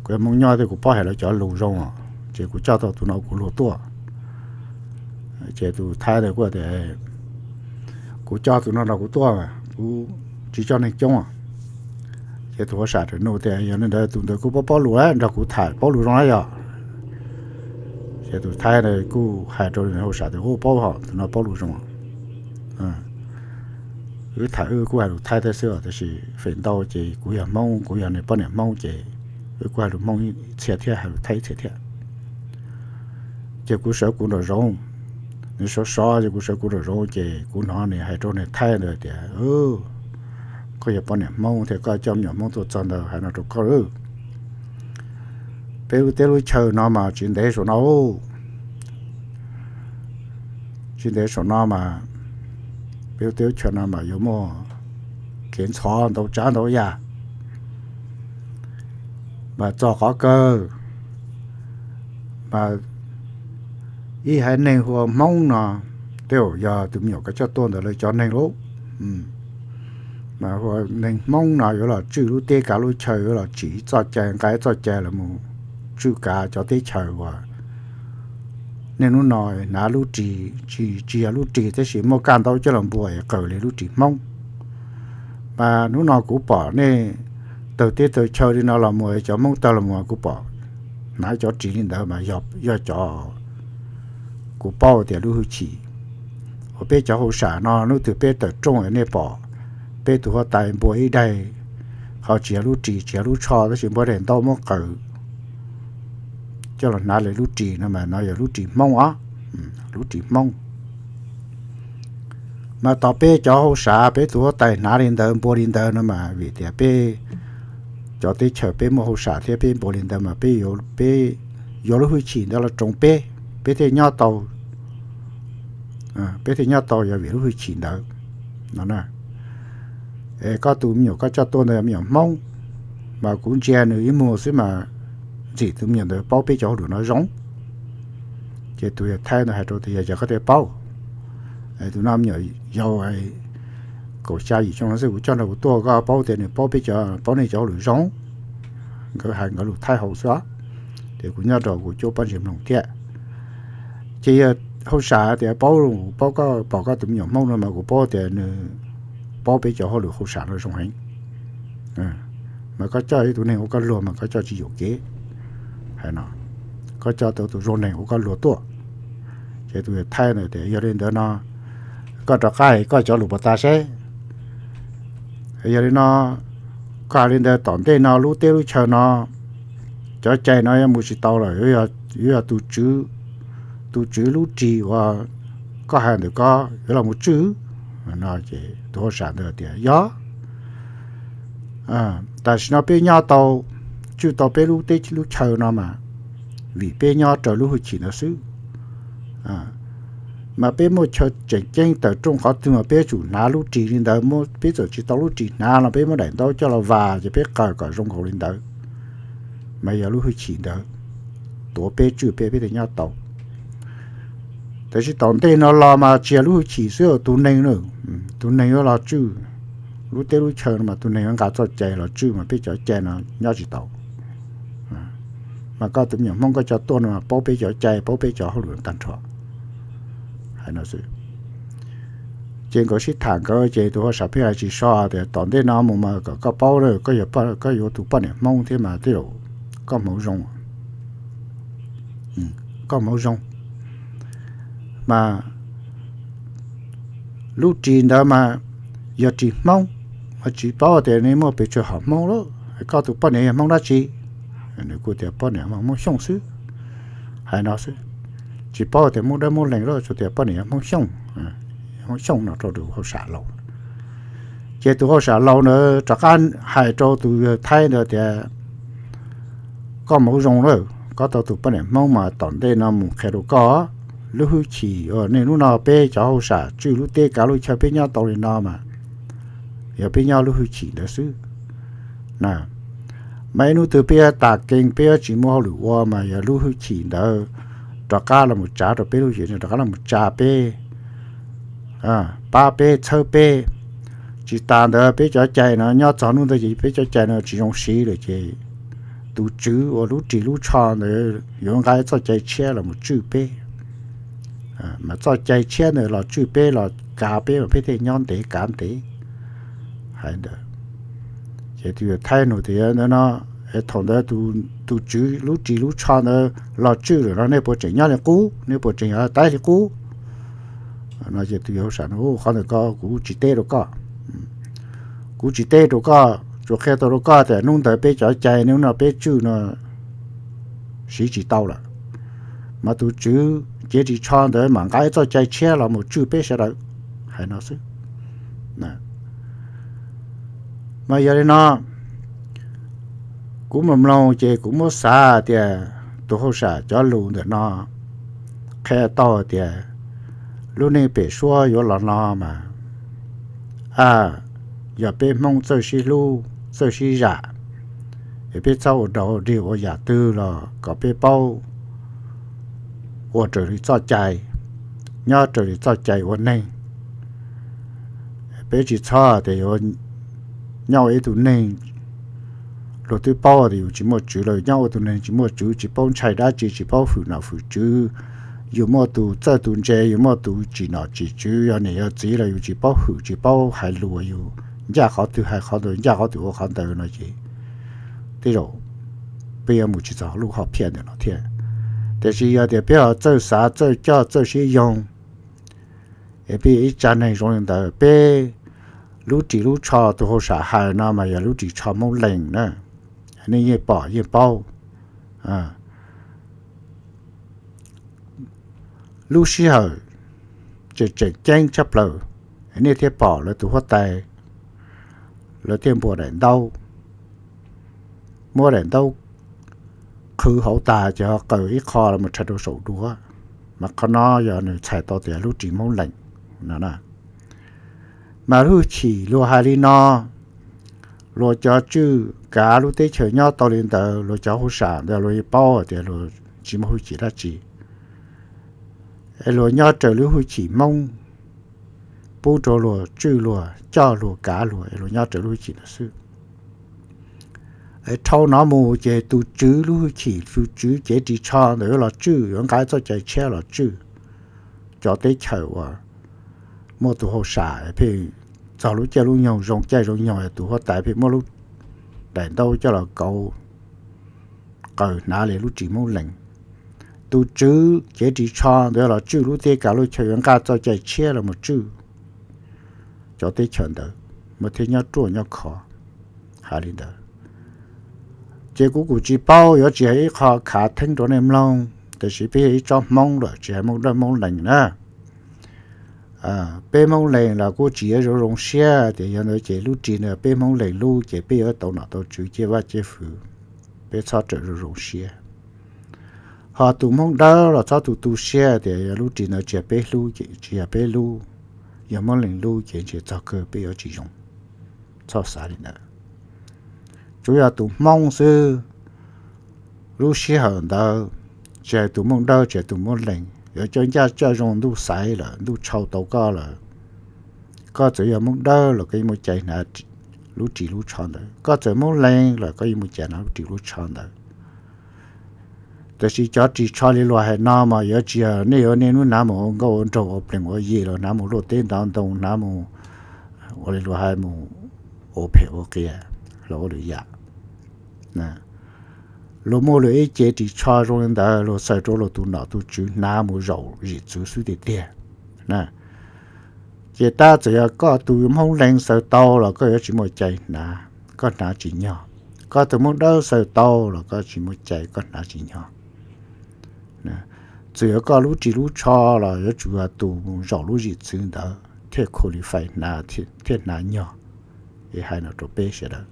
Kuv yog Hmoob nyob thiab kuv paub hais lawv cov lus zoo, ces kuv coj tau tus no kuv luag tuaj. Ces tus Thaib ntawd kuj tias, Kuv coj tus no nrog kuv tuaj, kuv tsis coj neeg coob. Ces tus hauj sam nug tias, Yog li ntawd tus ntawd kuj paub paub lus, nrog kuv tham paub lus zoo na yog? Ces tus thaib ntawd kuj hais rau hauj sam tias, Ua, paub hos, tus no paub lus zoo. Wb tham wb kuj hais lus thaib thiab xwb os, tab sis feem ntau ces kuv yog Hmoob, kuv yog nws poj niam Hmoob ces wb kuj hais lus Hmoob ib txhia thiab hais lus thaib ib txhia thiab. Ces kuv sawv kuv nraum zoov, nws sov sov ces kuv sawv kuv nraum zoov ces kuv hnov nws hais rau nws thaib ntawd tias, Koj yog poj niam Hmoob thiab koj coj me nyuam Hmoob tuaj txog ntawd hais no rau koj, peb lub teb lub chaw no mas tsis ntev saum no, tsis ntev saum no mas peb lub teb lub chaw no mas yuav muaj kev ntxhov ntau tsav ntau yam, mas txog qhov kawg mas ib haiv neeg hu ua Hmoob no, tej zaum yog tus me nyuam koj coj tuaj ntawd lawv cov neeg lauj, mas hu ua neeg Hmoob no yuav los tswj lub teb kav lub chaw, yuav los tsim txoj cai, nqa txoj cai los mus tswj kav cov teb chaws uas niaj hnub no hnav lub ris, tsis yog lub ris tab sis muaj kaj ntau coj los npua es qaws li lub ris Hmoob. Mas hnub no kuv pom nej tawg teb tawg chaw li no los mus, cov Hmoob tawg los mus kuv pom hnav cov ris li ntawd mas yog cov kuv paub tias lub hwj chim uas peb cov hauj sam no hnub twg peb tawm rooj nej pom peb tus huab tais npua ib daig, ho tsis yog lub ris tsis yog lub tsho tab sis npua daim ntaub muab qaws coj los hnav li lub ris no mas no yog lub ris Hmoob os, lub ris Hmoob. Mas tos peb cov hauj sam peb tus huab tais hnav li ntawd npua li ntawd no mas vim tias peb cov teb chaws peb muaj hauj sam thiab peb npua li ntawd mas peb yuav lub hwj chim ntawd los roos peb, peb thiaj nyob tau, peb thiaj nyob tau yog vim lub hwj chim ntawd no. Es koj tus me nyuam koj coj tuaj ntawd yog me nyuam Hmoob, mas kuv ntsia nws ib muag xwb mas ntxim tus me nyuam ntawd paub peb cov hauj lwm no zoo. Ces tus yawg thaib ntawd hais rau tias, Yog cas koj thiaj paub? Tus no me nyuam yaus kaum xya yim xyoo no xwb kuv coj nrog kuv tuaj, koj paub tias nws paub peb cov, paub nej cov hauj lwm zoo. Nkawd hais nkawd lus thaib hauv xwb os, ces kuv nyob rau kuv cuab pob ntseg mloog thiab. Ces yawg hauj sam tias, Paub, paub koj, pom koj tus me nyuam Hmoob no mas kuv paub tias nws paub peb cov hauj lwm hauj sam no zoo heev. Mas koj coj ib tug neeg ua koj luag mas koj coj tsis yuam kev hais no, koj coj tau tus zoo neeg ua koj luag tuaj. Ces tus yawg thaib ntawd tias, Yog li ntawd no koj rov qab hais koj cov lus puas tas seb. Yog li no koj hais li ntawd tom ntej no lub teb lub chaw no cov cai no yuav mus tsis tau lawm, yuav yog tus tswv, tus tswv lub ris uas koj hais ntawm koj yuav los mus tswj no. Ces tus hauj sam ntawd tias, Yog, tam sim no peb nyob tau, tswj tau peb lub teb lub chaw no mas vim peb nyob raws lub hwj chim ntawd xwb. Mas peb muaj chaw tseem ceeb tawm rooj qhov twg mas peb tsum hnav lub ris li ntawd, peb txawm tsis tau lub ris hnav los peb muab daim ntaub coj los vas ces peb qaws kom zoo nkaus li ntawd, mas yog lub hwj chim ntawd tuav peb tswj peb, peb thiaj nyob tau. Tab sis tom ntej no los mas tsis yog lub hwj chim xwb, tus neeg, tus neeg yuav los tswj lub teb lub chaw no mas tus neeg yuav nqa txoj cai los tswj mas peb cov cai no nyob tsis tau. Mas koj tus me nyuam Hmoob koj coj tuaj no mas paub peb cov cai, paub peb cov hauj lwm tag nrho hais no xwb. Ces nkawd sib tham nkawd ces tus hauj sam pheej hais tsis so tias tom ntej no mus mas kom koj paub, koj yuav tus poj niam Hmoob thiab mas tej zaum koj hmoov zoo, koj hmoov zoo. Mas lub ris ntawd mas yog ris Hmoob, mas tsis paub tias nej muaj pes tsawg hom Hmoob lawm, koj tus poj niam yog Hmoob dab tsi? Nws kuj tias poj niam Hmoob Xyooj xwb, hais no xwb. Tsis paub tias Hmoob dawb Hmoob lees lawm, tsuas tias poj niam yog Hmoob Xyooj, Hmoob Xyooj no rau tus hauj sam laus. Ces tus hauj sam laus ntawd rov qab hais rau tus yawg Thaib ntawd tias, koj hmoov zoo lawm, koj tau tus poj niam Hmoob mas tom ntej no mus qhia rau koj, lub hwj chim uas niaj hnub no peb cov hauj sam tswj lub teb kav lub chaw peb nyob tau li no mas yog peb nyob lub hwj chim ntawd xwb. Mas ib hnub twg peb yuav tas kees peb yuav tsis muaj hauj lwm ua mas yog lub hwj chim ntawd rov qab los mus tsav rau peb lub hwj chim, rov qab los mus tsa peb, pab peb txhawb peb. Tsis tas ntawd peb cov cai no nyob txog hnub ntawd ces peb cov cai no tsis zoo siv lawm ces tus tswv uas lub ris lub tsho ntawd yuav nqa txoj cai tshiab los mus tswj peb. Mas txoj cai tshiab ntawd los tswj peb los kav peb mas peb thiaj nyob ntev kav ntev. Hais ntawd Ces tus yawg Thaib nug tias, Ntawd no, thaum ntawd tus tswv lub ris lub tsho ntawd los tswj lawm no nej puas tseem nyob li qub, nej puas tseem yog taib li qub? No ces tus yawg hauj sam, Qhov ntawd ko kuv tsis teb rau koj. Kuv tsis teb rau koj, tsuas qhia tau rau koj tias hnub ntawd peb cov cai, hnub no peb tswj no siv tsis tau lawm, mas tus tswv cev ris tsho ntawd mam nqa ib txoj cai tshiab los mus tswj peb sawv daws. Hais no xwb. Mas yog li no, kuv mus mloog ces kuv muab xav tias tus hauj sam cov lus ntawm no qhia tau tias lub neej pem suab yuav los no mas, a, yog peb Hmoob txawj sib hlub txawj sib zam, es peb txhob ua dog ua dig ua yam twg los kom peb paub ua raws li txoj cai, nyob raws li txoj cai ua neeg. Peb tsis txhob tias yuav nyob ua ib tug neeg, luag twb paub tias yus tsis muaj tswv los nyob ua tus neeg tsis muaj tswv, tsis paub ntshai dab tsi, tsis paub hwm nom hwm tswv. Yus muaj tus txawj tus ntse, yus muaj tus tsim nom tsim tswv, yog niam yog txiv los yus tsis paub hwm tsis paub hais lus, yus ncaj qhov twg hais qhov ntawd, ncaj qhov twg ua qhov ntawd no ces tej zaum peb yuav mus tsis txog lub hom phiaj ntawm no thiab. Tiam sis yog tias peb ho txawj xav txawj coj txawj sib yoog, es peb ib tsa neeg zoo li ntawd, peb lub ris lub tsho tus hauj sam hais no mas yog lub ris tsho Hmoob Lees na. Nej yeej pom yeej paub, lub sij hawm tseem tseem ceeb tshaj plaws, nej thiaj pom lawv tus huab tais, lawv thiaj npuas daim ntaub, muab daim ntaub qhwv hauv tas ces ho qaws ib qho los rhais rau saum duav. Mas qhov no yog nws txhais tau tias lub ris Hmoob Lees no. Mas lub hwj chim luag hais li no, luag cov tswj kav lub teb chaws nyob tau li ntawd, luag cov hauj sam ntawd luag yeej paub tias luag tsis muaj hwj chim dab tsi, es luag nyob raws lub hwj chim Hmoob pub rau luag tswj luag coj luag kav luag, es luag nyob raws lub hwj chim ntawd xwb. Dhau no mus ces tus tswv lub hwj chim, tus tswv cev ris tsho ntawd yuav los tswj, yuav nqa txoj cai tshiab los tswj cov teb chaws uas muaj tus hauj sam pheej txog lub caij lub nyoog zoo caij zoo nyoog, tus huab tais pheej muab lub daim ntaub coj los kauv, qaws hnav li lub ris Hmoob Lees. Tus tswv cev ris tsho ntawd los tswj lub teb kav lub chaw yuav nqa txoj cai tshiab los mus tswj cov teb chaws ntawd, muaj thiab nyob ruaj nyob khov. Hais li ntawd ces kuv kuj tsis paub, yuav tsis hais ib qho khav theeb rau nej mloog, tiam sis peb yog ib tsob Hmoob lawm, tsis hais Hmoob Dawb Hmoob Lees na. Peb Hmoob Lees los kuj tsis yuav zoo zoo siab tias yog ntawd ces lub ris ntawd peb Hmoob Lees lub ces peb yuav tau nom tau tswv ciaj vaj ciaj fwv, peb txhob rawm zoo zoo siab. Ho tus Hmoob Dawb los txhob tu tu siab tias yog lub ris ntawd tsis yog peb hlub ces, tsis yog peb lub, yog Hmoob Lees lub ces ntshe txog kawg peb yuav tsis zoo. Txhob xav li ntawd. Tsuas yog tus Hmoob xwb, lub sij hawm ntawd tsis hais tus Hmoob Dawb tsis hais tus Hmoob Lees, yuav coj ncaj coj zoo ntuj xaiv lawm, ntuj tshau tau koj lawm, koj txawm yog Hmoob Dawb los koj yeej muaj cai hnav lub ris lub tsho ntawd, koj txawm Hmoob Lees los koj yeej muaj cai hnav lub ris lub tsho ntawd. Tiam sis cov ris tsho li luag hais no mas yuav tsis yog nej yuav niaj hnub hnav mus ua nkauj ua nraug ua plees ua yi los hnav mus luaj teb ntov ntoo, hnav mus ua li luag hais mus ua phem ua qias los ua lwm yam. Luag muaj luag ib cev ris tsho zoo li ntawd, luag xaws rau luag tus nom tus tswv hnav mus zaum zim txwv xwb tiag tiag. Ces tab txawm yog koj tus Hmoob Lees xaws tau los koj yuav tsis muaj cai hnav, koj hnav tsis nyog. Koj tus Hmoob Dawb xaws tau los koj tsis muaj cai, koj hnav tsis nyog. Txawm yog koj lub ris lub tsho los yuav tsum yog tus zaum lub zim txwv ntawd thiaj qualify hnav, thiaj hnav nyog. Es hais no rau peb sawv daws,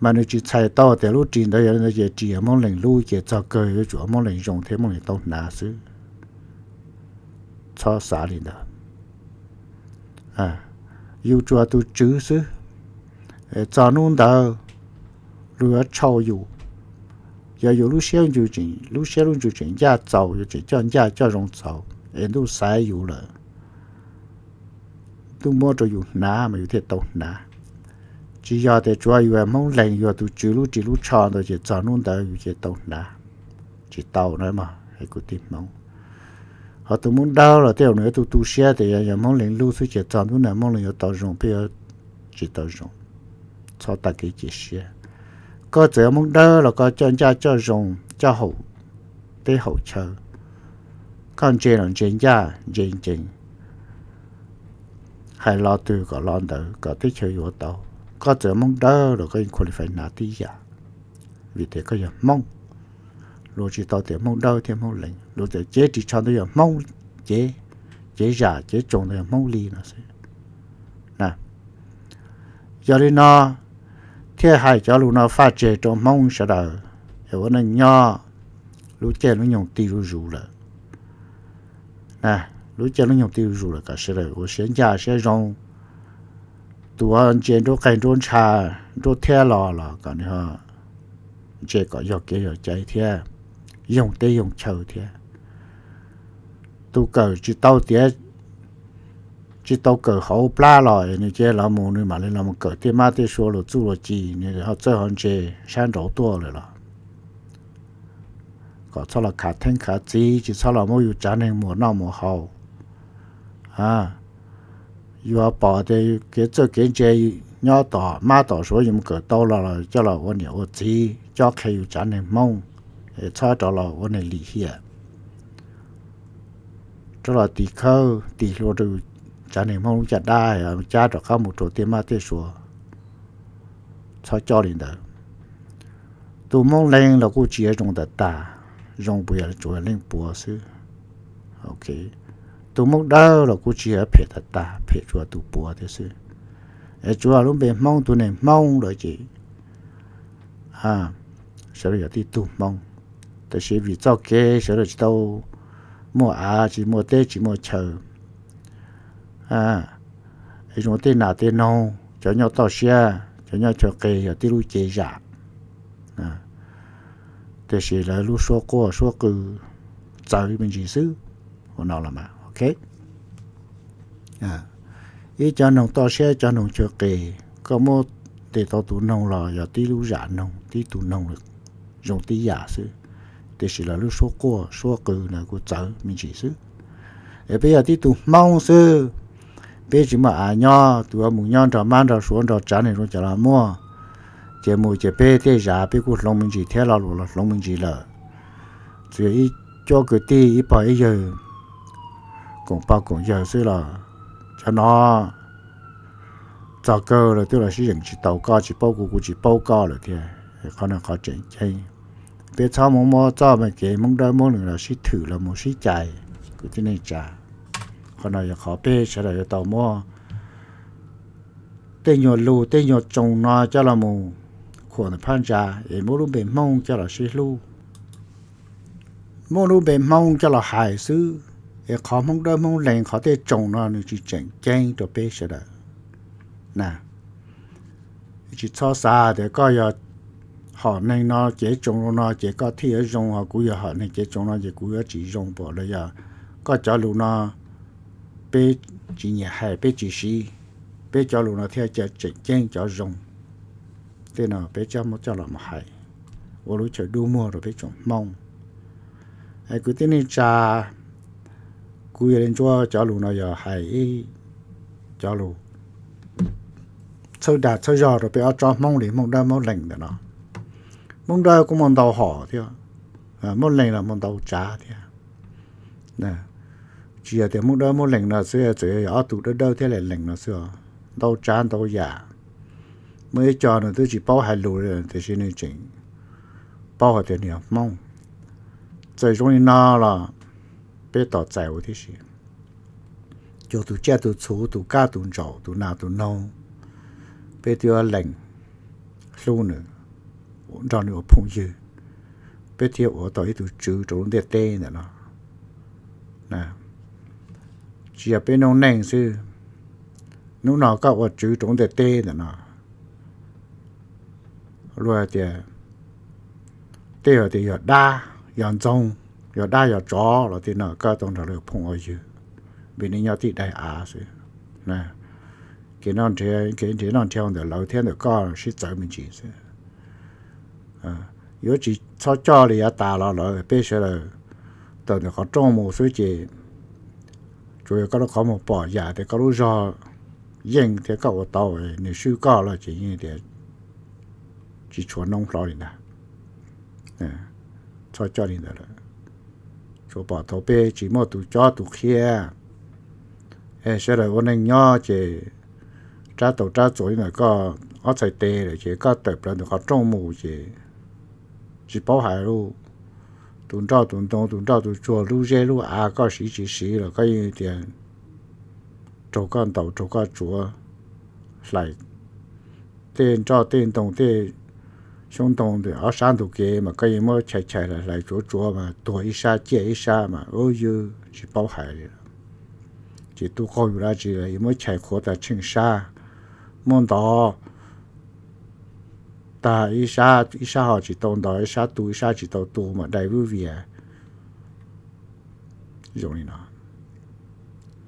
mas nws tsis txhais tau tias lub ris ntawd yog, ces ris yog Hmoob Lees lub ces txog kawg yuav tsum Hmoob Lees zoo thiab Hmoob Lees tau hnav xwb. Txhob xav li ntawd. Yus tsuas tus tswv xwb, txog hnub ntawd luag yuav tshau yus. Yog yus lub siab, lub siab lub ntsws tseem ncaj txaus, yus tseem coj ncaj coj zoo txaus es ntuj xaiv yus lawm, ntuj muab rau yus hnav mas yus thiaj tau hnav. Tsis yog tias tsuav yus Hmoob Lees, yus tus tswv lub ris lub tsho ntawd ces txog hnub ntawd yus ces tau hnav. Tsis tau na mog, es kuv tij Hmoob. Ho tus Hmoob Dawb los tej zaum nws yuav tu tu siab tias yog Hmoob Lees lub xwb ces txog hnub ntawd Hmoob Lees yuav tau zoo, peb yuav tsis tau zoo. txhob tag kev cia siab. Koj txawm yog Hmoob Dawb los koj coj ncaj coj zoo, coj haum teb haum chaw, koj ntse los ntse ncaj ntse ncees, hais lo twg kom lo ntawd, kom teb chaws yuav tau. Koj txawm Hmoob Dawb los koj yeej qualify hnav tib yam, vim tias koj yog Hmoob. Luag tsis tau tias Hmoob Dawb thiab Hmoob Lees, luag tias cev ris tsho ntawd yog Hmoob cev, cev zam cev tsoos ntawd yog Hmoob li no xwb. Yog li no thiaj hais cov lus no faj tseg rau Hmoob sawv daws es ua neej nyob lub caij lub nyoog ti zuj zus lawm. Lub caij lub nyoog ti zuj zus lawm kom sawv daws ua siab ncaj siab zoo. Tus uas ntse nruab qeeg nruab ntsha nruab thiab los los kom nws ntse kom yog kev yog cai thiab, yoog teb yoog chaw thiab. Tus kawm tsis tau tiav, tsis tau kawm hauv plab los nws cia li los mus nws mam li los mus kawm tej mab tej sua luag txuj luag ci, nws ho txawj ho ntse sab nraud tuaj lawm los kom txhob los khav theeb khav txiv, tsis txhob los muab yus tsav neeg muas noj muas haus. Yuav pom tias kev txawj kev ntse nyob tom mab tom suav yus mus kawm tau los los coj los ua niam ua txiv cob qhia yus tsav neeg Hmoob, es txhob rov los ua neeg lim hiam, rov los tis khawb tis hlua rau tsav neeg Hmoob lub caj dab, cab rov qab mus rau tej mab tej suav. Txhob coj li ntawd. Tus Hmoob Lees los kuj tsis yog zoo tag tag, zoo puas yog tsuas yog leej puav xwb. Tus Hmoob Dawb los kuj tsis yog phem tag tag, phem tsuas tus puav thiab xwb. Es tsuas lub npe Hmoob, tus neeg Hmoob lawm ces sawv daws yog tib tug Hmoob, tab sis vim txoj kev sawv daws tsis tau muaj av, tsis muaj teb tsis muaj chaw, zoo tej nas tej noog, cov nyob toj siab cov nyob chaw qis yog tib lub cev zam, tiam sis lawv lub suab quaj suab qw txawv me ntsis xwb. Ua no los mas, ok. Ib cov noog toj siab cov noog chaw qis, koj muab ntes tau tus noog los yog tib lub zam noog tib tug noog zoo tib yam xwb, tiam sis lawv lub suab quaj suab qw na kuj txawv me ntsis xwb. Es peb yog tib tug Hmoob xwb, peb tsis muaj av nyob, tus uas mus nyob nrog mab nrog suav nrog tsav neeg zoo cas los muaj, ces mus ces peb tej zam peb kuj hloov me ntsis thiab, lo lus los hloov me ntsis lawm. Tsuas yog ib cuab kwv tij ib pog ib yawg, koom pog koom yawg xwb los cov no txog kawg lawv twb los sib zeem tsis tau, koj tsis paub kuv kuv tsis paub koj lawm thiab. Qhov no qhov tseem ceeb. Peb txhob mus muab txoj me kev Hmoob Dawb Hmoob Lees los sib thwm los mus sib cais kwv tij neej tsa. Qhov no yog qhov peb sawv daws yuav tau muab tej nyuag lus tej nyuag tsoos no coj los mus khuam ntawm phab ntsa es muab lub npe Hmoob coj los sib hlub, muab lub npe Hmoob coj los hais xwb. Es qhov Hmoob Dawb Hmoob Lees qhov tej tsoos no nws tsis tseem ceeb rau peb sawv daws na. Tsis txhob xav tias koj yog hom neeg no cev tsoos no ces koj thiaj yuav zoo, ho kuv yog hom neeg cev tsoos no ces kuv yuav tsis zoo pom los yog koj cov lus no peb tsis nyiam hais peb tsis siv, peb cov lus no thiaj tseem ceeb cov zoo. Tej no peb txhob muab coj los mus hais ua lub chaw dub muag rau peb tsoom Hmoob. Es kwv tij neej tsa, kuv yog li ntsuab cov lus no yog hais ib cov lus txhawb dag txhawb zog rau peb ob tsob Hmoob li Hmoob Dawb Hmoob Lees ntawm no. Hmoob Dawb kuj muaj ntau hom thiab, Hmoob Lees los muaj ntau tsav thiab. Tsis yog tias Hmoob Dawb Hmoob Lees no xwb, txawm yog ob tug Dawb Dawb thiab Lees Lees no xwb, ntau tsav ntau yam. Muaj ib co nws twb tsis paub hais lus li tiam sis nws tseem paub hais tias nws yog Hmoob. Txawm zoo li no los peb tos txais ua tib si. Cuag tus tsiaj tus txhu, tus kab tus ntsaum, tus nas tus noog, peb twb yuav lees hlub nws, nrog nws ua phooj ywg, peb thiaj ua tau ib tug tswv rau lub ntiaj teb ntawm no. Tsis yog peb noob neej xwb, hnub no koj ua tswv rau lub ntiaj teb ntawm no, luag tias, tej hais tias yog dab yog ntxoog, yog dab yog tsov los tej no koj tau nrog lawv phooj ua ywg, vim nej nyob tib daim av xwb. Kev nrhiav, kev nrhiav noj nrhiav haus ntawm lawv thiab ntawm koj sib txawv me ntsis xwb. Yuav tsis txhob coj li yav tas los lawm, peb sawv daws tawm ntawm qhov rooj mus xwb ces tsuas yog koj lub qhov muag pom yam tias koj lub zog yeej thiab koj ua tau, nws swb koj los ces yeej tias tsis tshuav noob hlo li ntag. Txhob coj li ntawd lawm. Tsuas pom thaum peb tsis muaj tus cob tus qhia. Sawv daws ua neeg nyob ces rab taus rab txuas li ntawm koj ob txhais tes lawm ces koj tawm plaws ntawm qhov rooj mus ces tsis paub hais lus. Tus nroj tus ntoo, tus nroj tus tsuag, lub zeb lub av koj siv tsis siv los koj yeej tias raug koj ntaus raug koj tsuav, hlais tej nroj tej ntoo tej xyoob ntoo ntawm ob sab ntug kev mas koj yeej muab chais chais hlais hlais tsuav tsuav mas tuag ib sab ciaj ib sab mas ub ywg tsis paub hais li. Ces tu qaug yus dab tsi los yeej muab chais qhuav tas tsheej sab, muab ntov tag ib sab, ib sab ho tsis tau ntov, ib sab tu ib sab tsis tau tu mas dai vwb vias. Zoo li no,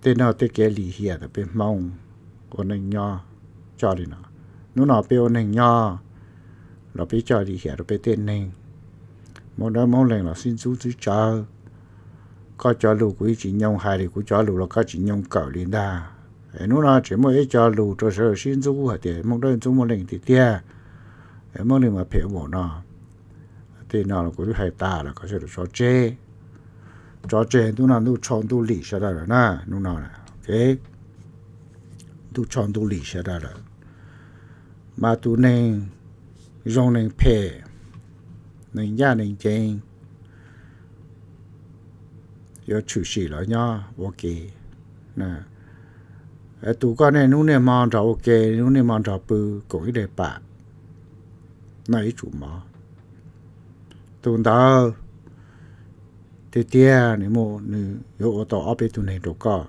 tej no tej kev lim hiam ntawm peb Hmoob ua neej nyob coj li no. Hnub no peb ua neeg nyob los peb coj lim hiam rau peb tej neeg. Hmoob Dawb Hmoob Lees los sib ntxub txwv tsawv. Koj cov lus kuv yeej tsis nyoo hais li, kuv cov lus los koj tsis nyoo kawm li ntag. Hnub no tseem muaj ib co lus rau sawv daws sib ntxub hais tias Hmoob Dawb ntxub Hmoob Lees tiag tiag, Hmoob Lees mas phem npaum no. Tej no los kuv twb hais tas lawm, kom sawv daws tso tseg. Tso tseg, hnub no ntuj tsho ntuj lim sawv daws lawm na, hnub no ntuj tsho ntuj lim sawv daws lawm. Mas tus neeg zoo neeg phem, neeg ncaj neeg ncees, yuav tshwm sim los nyob ua ke. Tus koj niaj hnub niaj hmo nrog ua ke, hnub niaj hmo nrog pw koom ib daim pam, noj ib tsum mov, tus ntawd tiag tiag nws yuav ua tau ob peb tug neeg rau koj.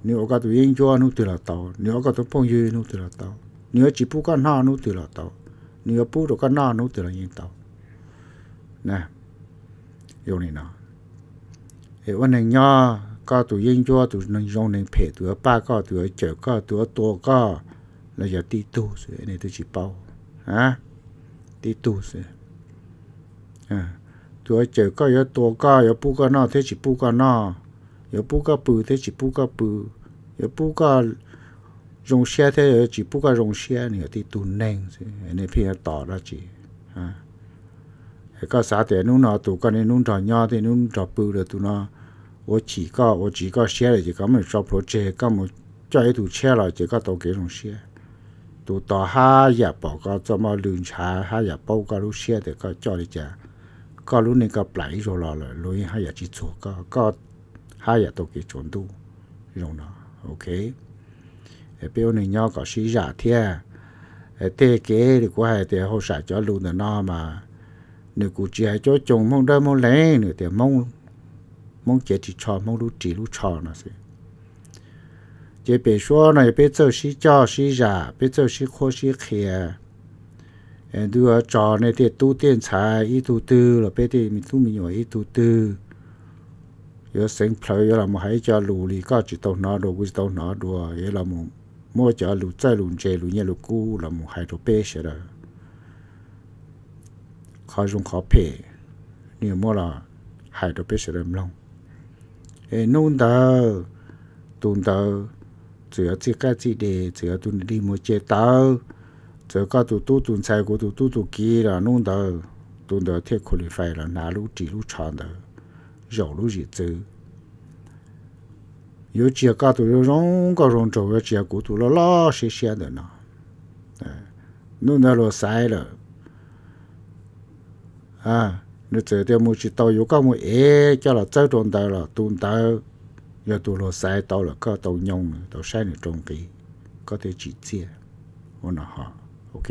Nws ua koj tus yeeb ncuab hnub twg los tau, nws ua koj tus phooj ywg hnub twg los tau, nws yuav tsis pub koj noj hnub twg los tau, nws yuav pub rau koj noj hnub twg los yeej tau. Zoo li no, es ua neeg nyob koj tus yeeb ncuab, tus neeg zoo neeg phem, tus yuav pab koj, tus yuav cawm koj, tus yuav tua koj los yog tib tug xwb, nej twb tsis paub. Tib tug xwb. Tus yuav cawm koj, yuav tua koj, yuav pub koj noj thiab tsis pub koj noj, yuav pub koj pw thiab tsis pub koj pw, yuav pub koj zoo siab thiab yuav tsis pub koj zoo siab, nws yog tib tug neeg xwb, nej pheej yuav tos dab tsi? Koj xav tias hnub no tus koj niaj hnub nrog nyob thiab hnub nrog pw lawm tus no ua chim koj ua tsis koj siab lawm ces koj muab nws tso plhuav tseg, koj mus coj ib tug tshiab los ces koj tau kev zoo siab. Tus tos haj yam pom koj txoj moj lwj ntshav, haj yam paub koj lub siab tias koj coj li cas, koj lub neej koj plam ib zaug los lawm luag yeej haj yam tsis txuag koj, koj haj yam tau kev tsaus ntuj. Zoo no, ok. Peb ua neeg nyob kom sib zam thiab. Tej kev li kuv hais tias hauj sam cov lus ntawm no mas nws kuj tsis hais cuab coos Hmoob Dawb Hmoob Lees, nws tias Hmoob cev ris tsho, Hmoob lub ris lub tsho no xwb. Ces pem suab no yog peb txawj sib coj sib zam, peb txawj sib qhuab sib qhia. Ntuj yuav tso nej tej tub tej ntxhais ib tug twg los peb tej me tub me nyuam ib tug twg yuav xeev plhawv yuav los mus hais ib co lus li koj tsis tau hnov dua kuv tsis tau hnov dua, yuav los mus muab cov lus txawj lus ntse lus nyiaj lus kub los mus hais rau peb sawv daws. Qhov zoo qhov phem nws yuav muab los hais rau peb sawv daws mloog. Es hnub ntawd tus ntawd txawm yuav txij qab txij deg, txawm yuav tus nws dig muag ce tawv, txawm koj tus tub tus ntxhais kuv tus tub tus kiv los hnub ntawd tus ntawd thiaj qualify los hnav lub ris lub tsho ntawd zaum lub zim txwv. Yuav tsis yog koj tus zoo zoo nkauj zoo nraug, yuav tsis yog kuv tus loj loj siab siab ntawm no. Hnub ntawd luag xaiv lawm, nws txawm tias mus tsis tau, yuav koj mus ev coj los txawb rau ntawd los tus ntawd yog tus luag xaiv tau lawm, koj tau nyoo nws, tau saib nws rau nqi, koj thiaj tsim txiaj. Ua no ho, ok.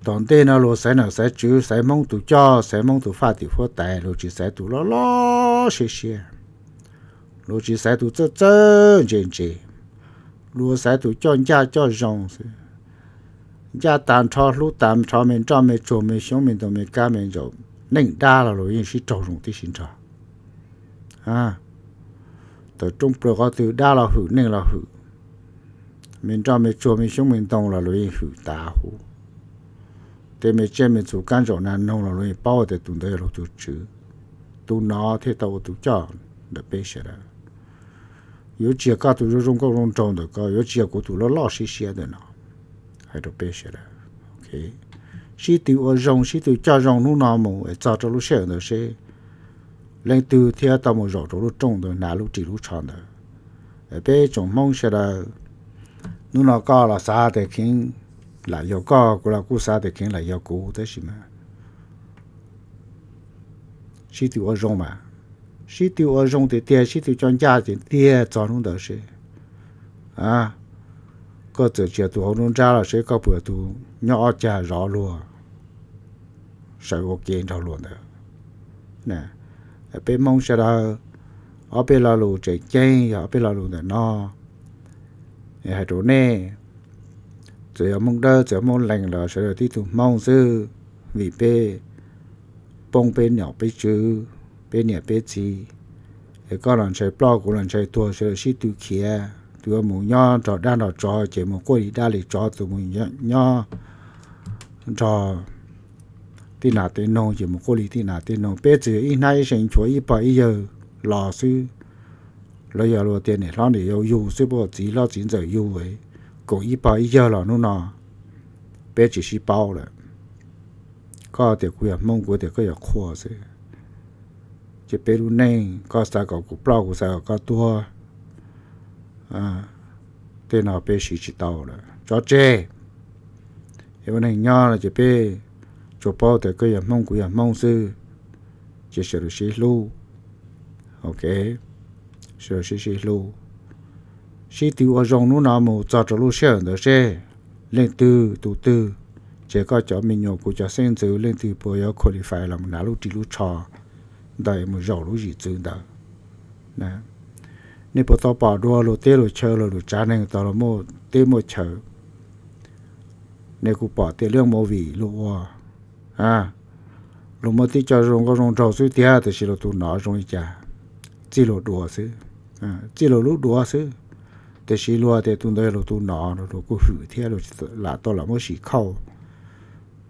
Tom ntej no luag xaiv nom xaiv tswv, xaiv Hmoob tus coj, xaiv Hmoob tus faj tim huab tais, luag tsis xaiv tus loj loj siab siab, luag tsis xaiv tus txawj txawj ntse ntse, luag xaiv tus coj ncaj coj zoo xwb. Ncaj tas nrho, hlub tas nrho, me nroj me tsuag me xyoob me ntoo me kab me ntsaum, neej dab los luag yeej sib raug zoo tib si nrog. Tawm rooj plaws qhov twg dab los hwm, neeg los hwm, me nroj me tsuag me xyoob me ntoo los luag yeej hwm tas huv. Tej me tsiaj me txhu kab ntsaum nas noog los luag yeej paub tias tus ntawd yog luag tus tswv. Tus no thiaj tau ua tus coj ntawm peb sawv daws. Yuav tsis yog koj tus zoo zoo nkauj zoo nraug ntawm ko, yuav tsis yog kuv tus loj loj siab siab ntawm no, Hais rau peb sawv daws, sib tw ua zoo, sib tw coj zoo hnub no mus es txog rau lub sij hawm ntawd seb leej twg thiaj tau mus zaum rau lub rooj ntawd hnav lub ris lub tsho ntawd. Peb tsoom Hmoob sawv daws, hnub no koj los xav tias kheev lam yog koj, kuv los kuj xav tias kheev lam yog kuv, tab sis mas sib tw ua zoo mas, sib tw ua zoo tiag tiag, sib tw coj ncaj tiag tiag, txog hnub ntawd seb koj txawm tsis yog tus hauv nruab nrab los seb koj puas yog tus nyob ob cag zov luag, sawv ua ke nrog luag ntawd. Peb Hmoob sawv daws, ob peb lo lus tseem ceeb yog ob peb lo lus ntawm no hais rau nej, txawm yog Hmoob Dawb txawm Hmoob Lees los sawv daws tib tug Hmoob xwb, vim peb poob peb nom peb tswv, peb niam peb txiv, es koj los ntshai ploj kuv los ntshai tuag, sawv daws sib tw khiav, tus uas mus nyob nrog dab nrog tsov ces mus quaj li dab li tsov, tus mus nyob nrog tib nas tib noog ces mus quaj li tib nas tib noog. Peb txawm yog ib hnab ib seem nchuav ib pog ib yawg los xwb, los yog luag tias niam hlob niam yau yug xwb, peb txiv hlob txiv ntxawm yug, koom ib pog ib yawg los hnub no peb tsis sib paub lawm. Koj tias kuv yog Hmoob, kuv tias koj yog qhua xwb, ces peb lub neej koj xav kom kuv ploj kuv xav kom koj tuag, tej no peb siv tsis tau lawm, tso tseg. Es ua neeg nyob no ces peb tsuas paub tias koj yog Hmoob kuv yog Hmoob xwb, ces sawv daws sib hlub, ok, sawv daws sib sib hlub, sib tw ua zoo hnub no mus txog rau lub sij hawm ntawd seb leej twg tus twg, ces koj cov me nyuam kuv cov xeeb ntxwv leej twg puas yuav qualify los mus hnav lub ris lub tsho ntawd mus zaum lub zim txwv ntawd. Nej puas tau pom dua luag teb luag chaw los luag tsav neeg tau los muaj teb muaj chaw, nej kuj pom tias lub movie luag ua, luag muaj tib co zoo nkauj zoo nraug xwb tiag, tiam sis luag tus nom zoo li cas? Txij luag dua xwb, txij luag lub duav xwb, tiam sis luag tias tus ntawd yog luag tus nom, luag kuj hwm thiab, luag lam tau lam muab sim khauj,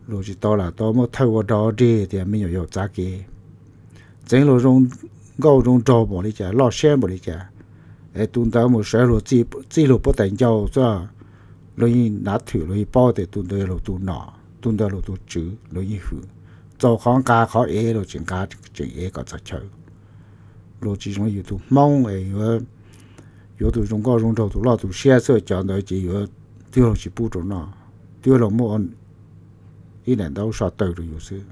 luag tsis tau lam tau muab thawj ua dog dig tias me nyuam yaus txav kev, txeev luag zoo nkauj zoo nraug npaum li cas, loj siab npaum li cas, es tus ntawd mus sawv luag txij luag puab tais ncauj xwb, luag yeej nav thwm, luag yeej paub tias tus ntawd yog luag tus nom, tus ntawd luag tus tswv, luag yeej hwm. Txaus qhov nqa qhov ev luag tseem nqa tseem ev kom txog chaw. Luag tsis zoo yus tus Hmoob es yuav, yuav tus zoo nkauj zoo nraug tus loj tus siab xwb, cov ntawd ces yuav twb luag tsis pub rau noj, twb luag muab ib daim ntaub so taw rau yus xwb.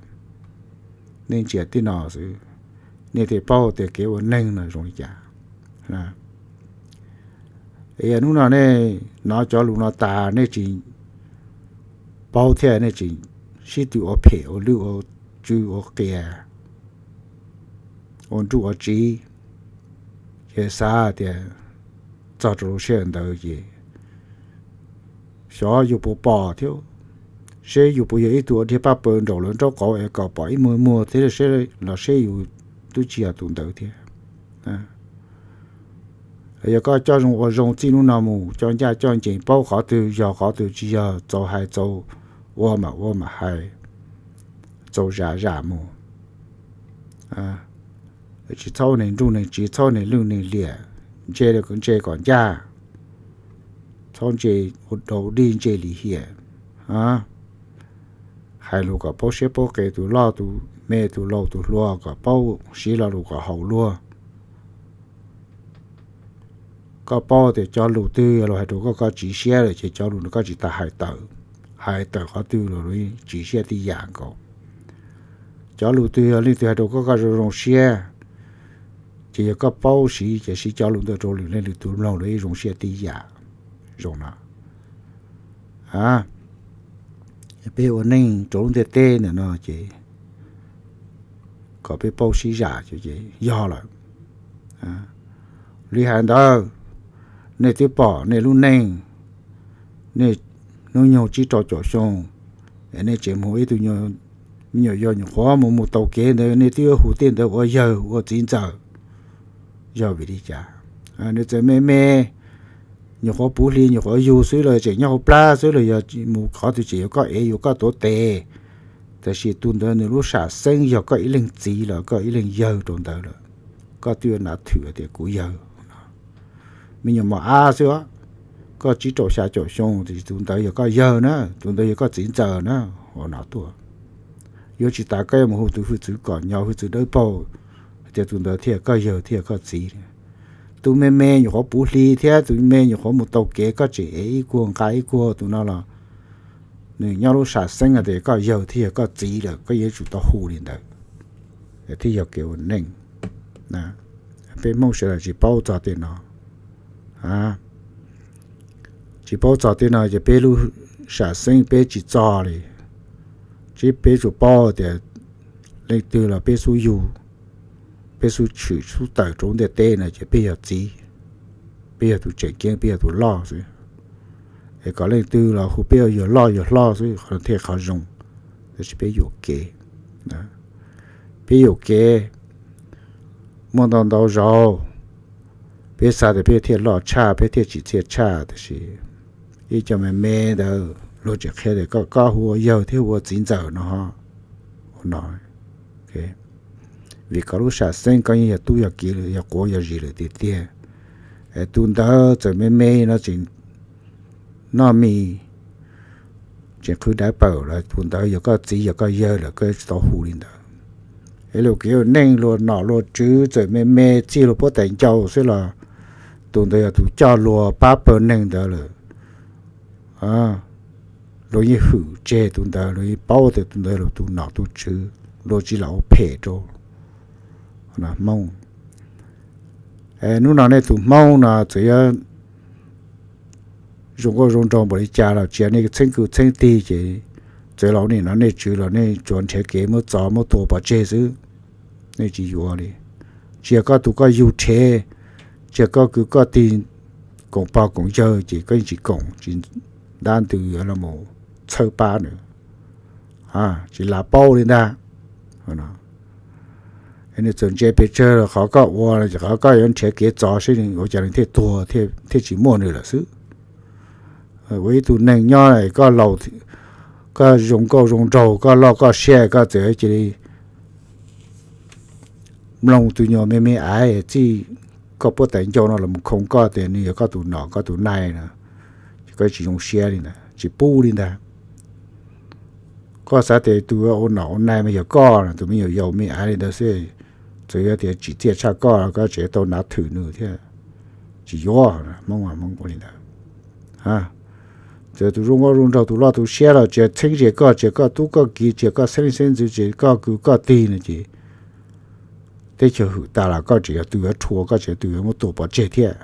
Nej ntsia tib no xwb, nej thiaj paub tias kev ua neeg no zoo li cas. Yog hnub no nej hnov cov lus no tas nej tsis paub thiab nej tsis sib tw ua phem ua lwj ua tsw ua qias, ua nruj ua tsiv, ces xav tias txog rau lub sij hawm ntawd ces xyov yus puas pom thiab, seb yus puas yog ib tug ua dhia paj paws nraum lawv nraub qaum es kom pom ib muag muag thiab seb los seb yus twb tsis yog tus ntawd thiab. Yog koj coj zoo ua zoo txij hnub no mus, coj ncaj coj ncees, paub qhov twg yog qhov twg tsis yog, txaus hais txaus ua mam ua mam hais, txaus zam zam mus. Tsis txhob neeg nruj neeg tsiv, txhob neeg lwj neeg liam, ntse ntse kom ncaj, txhob ntse ua dog dig ntse lim hiam. Hais lus kom paub siab paub qes, tus loj tus me tus laus tus hluas kom paub siv lo lus kom haum luag. Koj paub tias cov lus twg yog luag hais rau koj, koj tsiv siab lawm ces cov lus no koj tsis tas hais tawm. Hais tawm qhov twg los luag tsiv siab tib yam nkaus. Cov lus twg yog leej twg hais rau koj, koj zoo zoo siab, ces yog koj paub siv ces siv cov lus ntawd rau lwm leej lwm tus mloog, luag yeej zoo siab tib yam. Zoo no, peb ua neej rau lub ntiaj teb ntawm no ces kom peb paub sib zam ces yog lawm. Li hais ntawd, nej twb pom nej lub neej, nej hnub nyoog tsib rau caum xyoo, es nej tseem mus ib tug me nyuam yaus nyuam qhuav mus mus taug kev ntawd, nej twb yuav hu tej ntawd ua yawg ua txiv ntxawm. Yog vim li cas? Nws txawm me me, nyuam qhuav puv hli nyuam qhuav yug xwb los tseem nyob hauv plab xwb los yog mus qhov twg tseem yuav koj ev yuav koj tuav tes, tab sis tus ntawd nws lub sam xeeb yog koj ib leeg txiv los koj ib leeg yawg rau ntawd lawm, koj twb yuav nav thwm tias kuv yawg. Me nyuam mos ab xwb os, koj tsib rau xya caum xyoo, tus ntawd yog koj yawg na, tus ntawd yog koj txiv ntxawm na, ua no tuaj. Yuav tsis tas koj yuav mus hu tus hwj txwv kom nyo, hwj txwv dawb paug, hais tias tus ntawd thiaj koj yawg thiaj koj txiv. Tus me me nyuam qhuav puv hli thiab tus me nyuam qhuav mus taug kev, koj tseem ev ib kuag nqa ib kuag tus no los nws nyob lub sam xeeb hais tias koj yawg thiab yog koj txiv lawm, koj yuav tsum tau hu li ntawd thiaj yog kev ua neej. Peb Hmoob sawv daws tsis paub txog tej no. Tsis paub txog tej no ces peb lub sam xeeb peb tsis txog li. Tsis peb tsuas paub tias leej twg los peb xub yug, peb xub tshwm xub tawm rau ntiaj teb no ces peb yog txiv, peb yog tus tseem ceeb, peb yog tus loj xwb. Es kom leej twg los hu peb yog loj yog hlob xwb, qhov thiaj qhov zoo, tab sis peb yuam kev, peb yuam kev muaj ntau ntau zaus. Peb xav tias peb thiaj loj tshaj, peb thiaj tsim txiaj tshaj, tab sis ib co me me ntawd luag tseem qhia tias koj, koj hu ua yawg thiab hu ua txiv ntxawm no, ua no. Vim koj lub sam xeeb koj yeej yog tub yog kiv, yog quav yog zis lawm tiag tiag. Es tus ntawd txawm me me no tseem noj mis, tseem qhwv dawb paug los tus ntawd yog koj txiv yog koj yawg lawm, koj yuav tsis tau hu li ntawd. Es luag kev ua neej, luag nom luag tswv txawm me me txij luag puab tais ncauj xwb los tus ntawd yog tus coj luag pab pawg neeg ntawd lawm. Luag yeej hwm tseg tus ntawd, luag yeej paub tias tus ntawd yog tus nom tus tswv, luag tsis lam ua phem rau Hmoob. Hnub no nej tus Hmoob no txawm yuav zoo nkauj zoo nraug npaum li cas los tsis yog nej txheeb kwv txheeb tij ces txawm los nim no nej tswv los nej tsuas nrhiav kev muab txov muab tua pov tseg xwb. Nej tsis yuav li. Tsis yog koj tus koj yug rhev, tsis yog koj kwv koj tij koom pog koom yawg ces koj yeej tsis koom, tsis ntab ntws los mus txhawb pab nws, tsis lav paub li ntag. Nws txawm ntse pes tsawg los qhov koj ua, qhov koj yuav nrhiav kev txov seb nws ua cas nws thiaj tuag, thiaj tsis muaj nws lawm xwb. Ua ib tug neeg nyob koj laus, koj zoo nkauj zoo nraug, koj loj koj siab, koj txawm cia li mloog tus nyuag me me aiv txij koj puab tais ncauj no los mus khoo koj tias nws yog koj tus nom koj tus nai no, ces koj tsis zoo siab li ntag, tsis pub li ntag. Koj xav tias tus ua nom ua nai mas yog koj no, tus me nyuam yaus me aiv li ntawd xwb, txawm yog tias tsim txiaj tshaj koj, koj tseem tau nav thwm nws thiab. Tsis yuav, Hmoob, Hmoob ua li ntawd. Txawm tus zoo nkauj zoo nraug tus loj tus siab los tsis txheeb ze koj, tsis yog koj tub koj kiv, tsis yog koj xeeb leej xeeb ntxwv, tsis yog koj kwv koj tij no ces teb chaws hwm tas los koj tseem yog tus yuav rhuav, koj tseem yog tus yuav muab tua pov tseg thiab.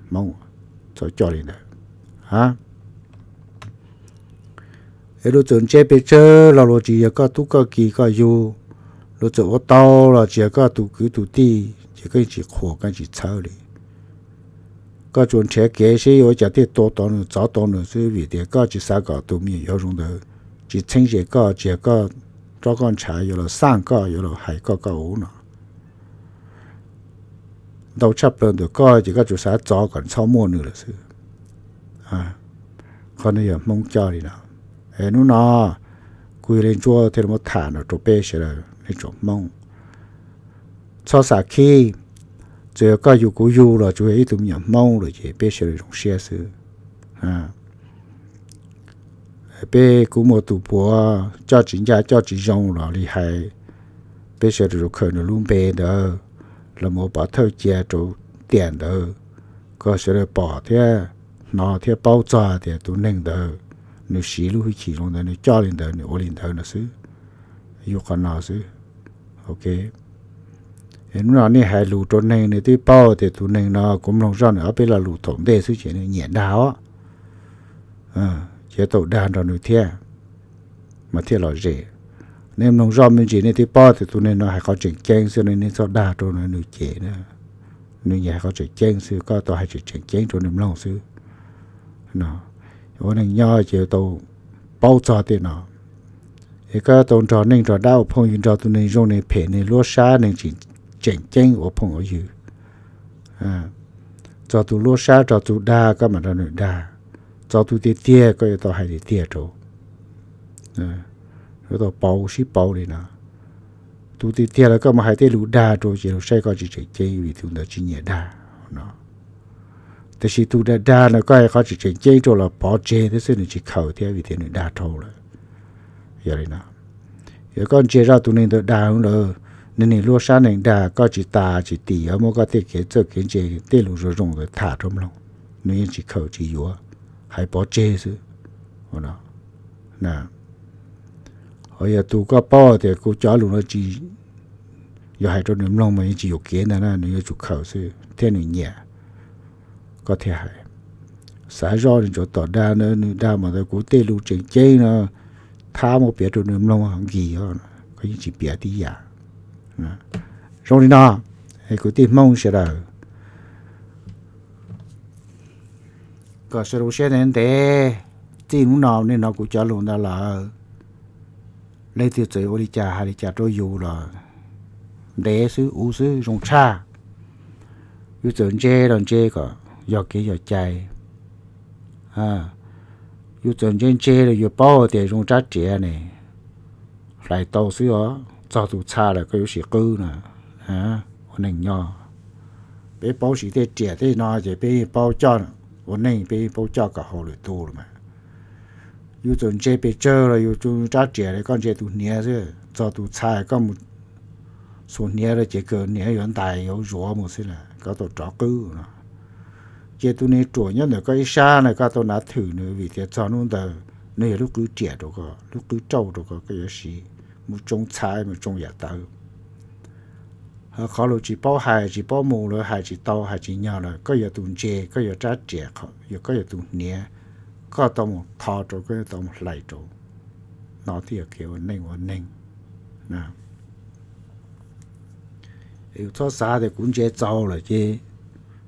Hmoob, txhob coj li ntawd. Es luag txawm ntse pes tsawg los luag tsis yog koj tub koj kiv koj yug, luag txawm ua tau los tsis yog koj tus kwv tus tij, ces koj yeej tsis qhuas, koj yeej tsis txhawb li. Koj tsuas nrhiav kev seb yuav ua cas thiaj tua tau nws, txov tau nws xwb, vim tias koj tsis xav kom tus me nyuam yaus zoo ntawd tsis txheeb ze koj, tsis yog koj rov koj ntshav yuav los xaj koj, yuav los hais koj koj ub no ntau tshaj plaws ntawm koj, ces koj tsuas xav txov kom txhob muaj nws lawm xwb. Qhov no yog Hmoob coj li no. Es hnub no kuv yog Li Ntsuab thiaj li muab tham no rau peb sawv daws nej tsoom Hmoob. Txhob xav khib, txawm yog koj yug kuv yug los tsuas yog ib tug me nyuam Hmoob lawm ces peb sawv daws zoo siab xwb. Peb kuj muaj tus puav coj tsis ncaj coj tsis zoo los li hais, peb sawv daws khaws nws lub npe ntawd los mus ua pov thawj cia rau tiam ntawd, kom sawv daws pom thiab hnov thiab paub txog tias tus neeg ntawd nws siv lub hwj chim zoo ntawd, nws coj li ntawd, nws ua li ntawd no xwb. Yog qhov no xwb. Ok. Hnub no nej hais lus rau neeg, nej twb paub tias tus neeg no kuv mloog zoj nws ob peb lo lus thaum ntej xwb ces nws nyiam dag os. Ces tau dag nrog nws thiab mas thiaj lom zem. Nej mloog zoj me ntsis nej twb paub tias tus neeg no hais qhov tseem ceeb xwb, nej txhob dag rau nws, nws cem na. Nws nyiam hais qhov tseem ceeb xwb, koj tau hais tseem tseem ceeb rau nws mloog xwb. Ua neeg nyob ces tau paub txog tej no. Es koj tau nrog neej nrog dab ua phooj ywg, nrog tus neeg zoo neeg phem, neeg luab sab, neeg tseem ceeb ua phooj ua ywg. Txog tus luab sab, txog tus dag koj mam nrog nws dag. Txog tus tiag tiag koj yuav tau hais tiag tiag rau, yuav tau pauv sib pauv li no. Tus tiag tiag los koj mus hais tej lus dag rau ces luag saib koj tsis tseem ceeb vim tus ntawd tsis nyiam dag no. Tiam sis tus dag dag no koj hais qhov tsis tseem ceeb rau los pov tseg thiab xwb, nws tsis khaws thiab vim tias nws dag dhau lawm. Yog li no, yog koj ntsia zoj tus neeg ntawd dag lawm, nws niag luab sab neeg dag, koj tsis tas tsis tim, muab koj tej kev txawj kev ntse tej lus zoo zoo ntawd tham rau mloog, nws yeej tsis khaws tsis yuav, hais pov tseg xwb. Ho yog tus koj paub tias kuv cov lus no tsis, yog hais rau nws mloog mas yeej tsis yuam kev ntag na, nws yuav tsum khaws xwb thiab nws nyiam koj thiaj hais. Xav zoj nws tsuas tom dag ntawd, nws dag mas ntawd kuv tej lus tseem ceeb no, thab muab piav rau nws mloog nkis os, koj yeej tsis piav tib yam. Zoo li no, es kwv tij Hmoob sawv daws kom sawv daws siab ntev ntev, txij hnub no nej hnov kuv cov lus ntawd lawm, leej twg txawm ua li cas hais li cas rau yus los ntev xwb, ua xwb zoo tshaj. Yus txawm ntse los ntse kom yog kev yog cai. Yus txawm ntse ntse los yus paub tias zoo rab riam ne, hlais tau xwb os, txog tus txha lawm koj yuav sim qwb na. Ua neej nyob, peb paub siv tej riam tej no ces peb yeej paub coj ua neej, peb yeej paub coj kom haum lwm tus los mas. Yus txawm ntse pes tsawg los yus tsuas rab riam li koj ntse tus hniav xwb, txog tus txha koj mus xuas hniav rau ces kawg hniav yuav ntais yuav zuav mus xwb na, koj tau rov qwb no. Ces tus neeg ruam nyob ntawm koj ib sab na koj tau nav thwm nws vim tias txog hnub ntawd nws yog lub qwb riam rau koj, lub qwb rauj rau koj, koj yuav siv mus tsoo txha mus tsoo yam tawv. Ho qhov lus tsis paub hais tsis paub mus lawm, hais tsis tau hais tsis nyog lawm, koj yog tus ntse, koj yog rab riam, yog koj yog tus hniav, koj tau mus tho rau, koj tau mus hlais rau. No thiaj yog kev ua neej ua neeg. Yus txhob xav tias kuv ntse txaus lawm ces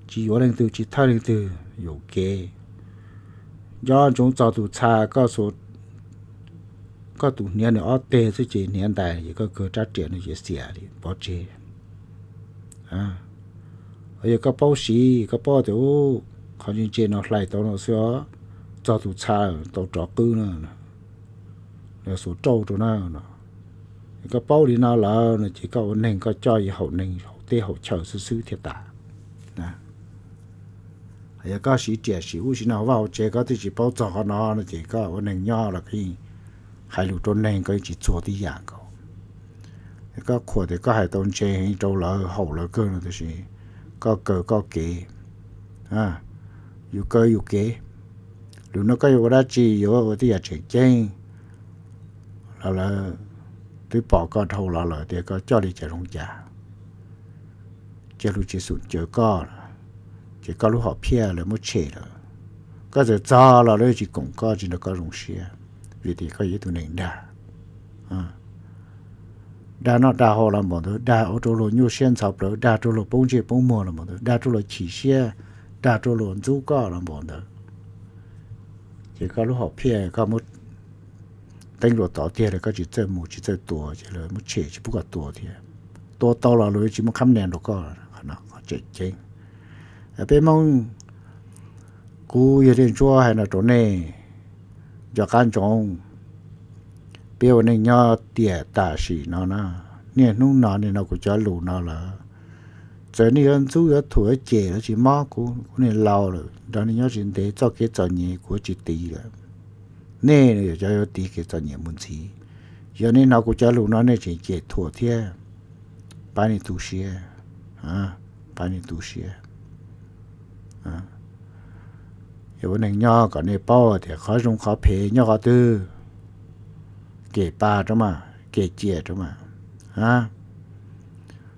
tsis yuav leej twg tsis thawj leej twg, yuam kev. Nco ntsoov txog tus txha, koj tus hniav nws ob teg xwb ces hniav ntais ces koj kawg rab riam no ces xiam li pov tseg. Yog koj paub siv, koj paub tias qhov ntse ntse no hlais tau no xwb os, txog tus txha tau rov qwb na, xuas rauj rau na no. Koj paub li no lawm no ces koj ua neeg koj coj ib haum neeg haum teb haum chaw xwb xwb thiaj tas. Yog koj siv riam siv ub siv no vaj hauv tsev koj twb tsis paub txog qhov no no ces koj ua neeg nyob los koj yeej hais lus rau neeg koj yeej tsis txuag tib yam nkaus. Koj qhuas tias koj hais tau ntse heev rau lawv haum lawv kawg no tab sis koj kaw koj kev, yus kaw yus kev. Lwm hnub koj yuav ua dab tsi yuav ua tej yam tseem ceeb los lawv twb pom koj dhau los lawm tias koj coj li cas zoo cas, cia lub tsis xum caw koj, ces koj lub hom phiaj lawv muab tshem lawm. Koj txawm txog los lawv tsis koom koj tsis nrog koj zoo siab, vim tias koj yog ib tug neeg dag. Dag noj dag haus los npaum ntawd, dag ua rau luag nyuaj siab ntxhov plawv, dag rau luag poob ntsej poob muag los npaum ntawd, dag rau luag chim siab, dag rau luag ntxub koj los npaum ntawd. Ces koj lub hom phiaj koj muab teeb dua tod tiag lawm, koj tsis txawj mus tsis txawj tua ces lawv muab tshem tsis pub koj tua thiab. Tua tau los luag tsis muaj khab nias rau koj, qhov tseem ceeb. Peb Hmoob, kuv yog Tiaj Ntsuab hais no rau nej, nco qab ntsoov, peb ua neej nyob tiam tam sim no na, niaj hnub no nej hnov kuv cov lus no lawm, txawm nej yuav ntxub yuav thuam yuav cem los tsis mob kuv, kuv niaj laus lawm nrog nej nyob tsis ntev, txoj kev txom nyem kuv tsis tiv lawm. Nej yog cov yuav tiv kev txom nyem mus ntxiv. Yog nej hnov kuv cov lus no nej tseem cem thuam thiab, pab nej tu siab, pab nej tu siab. Yog ua neeg nyob kom nej paub tias qhov zoo qhov phem nyob qhov twg, kev pab rau mas, kev ciam rau mas,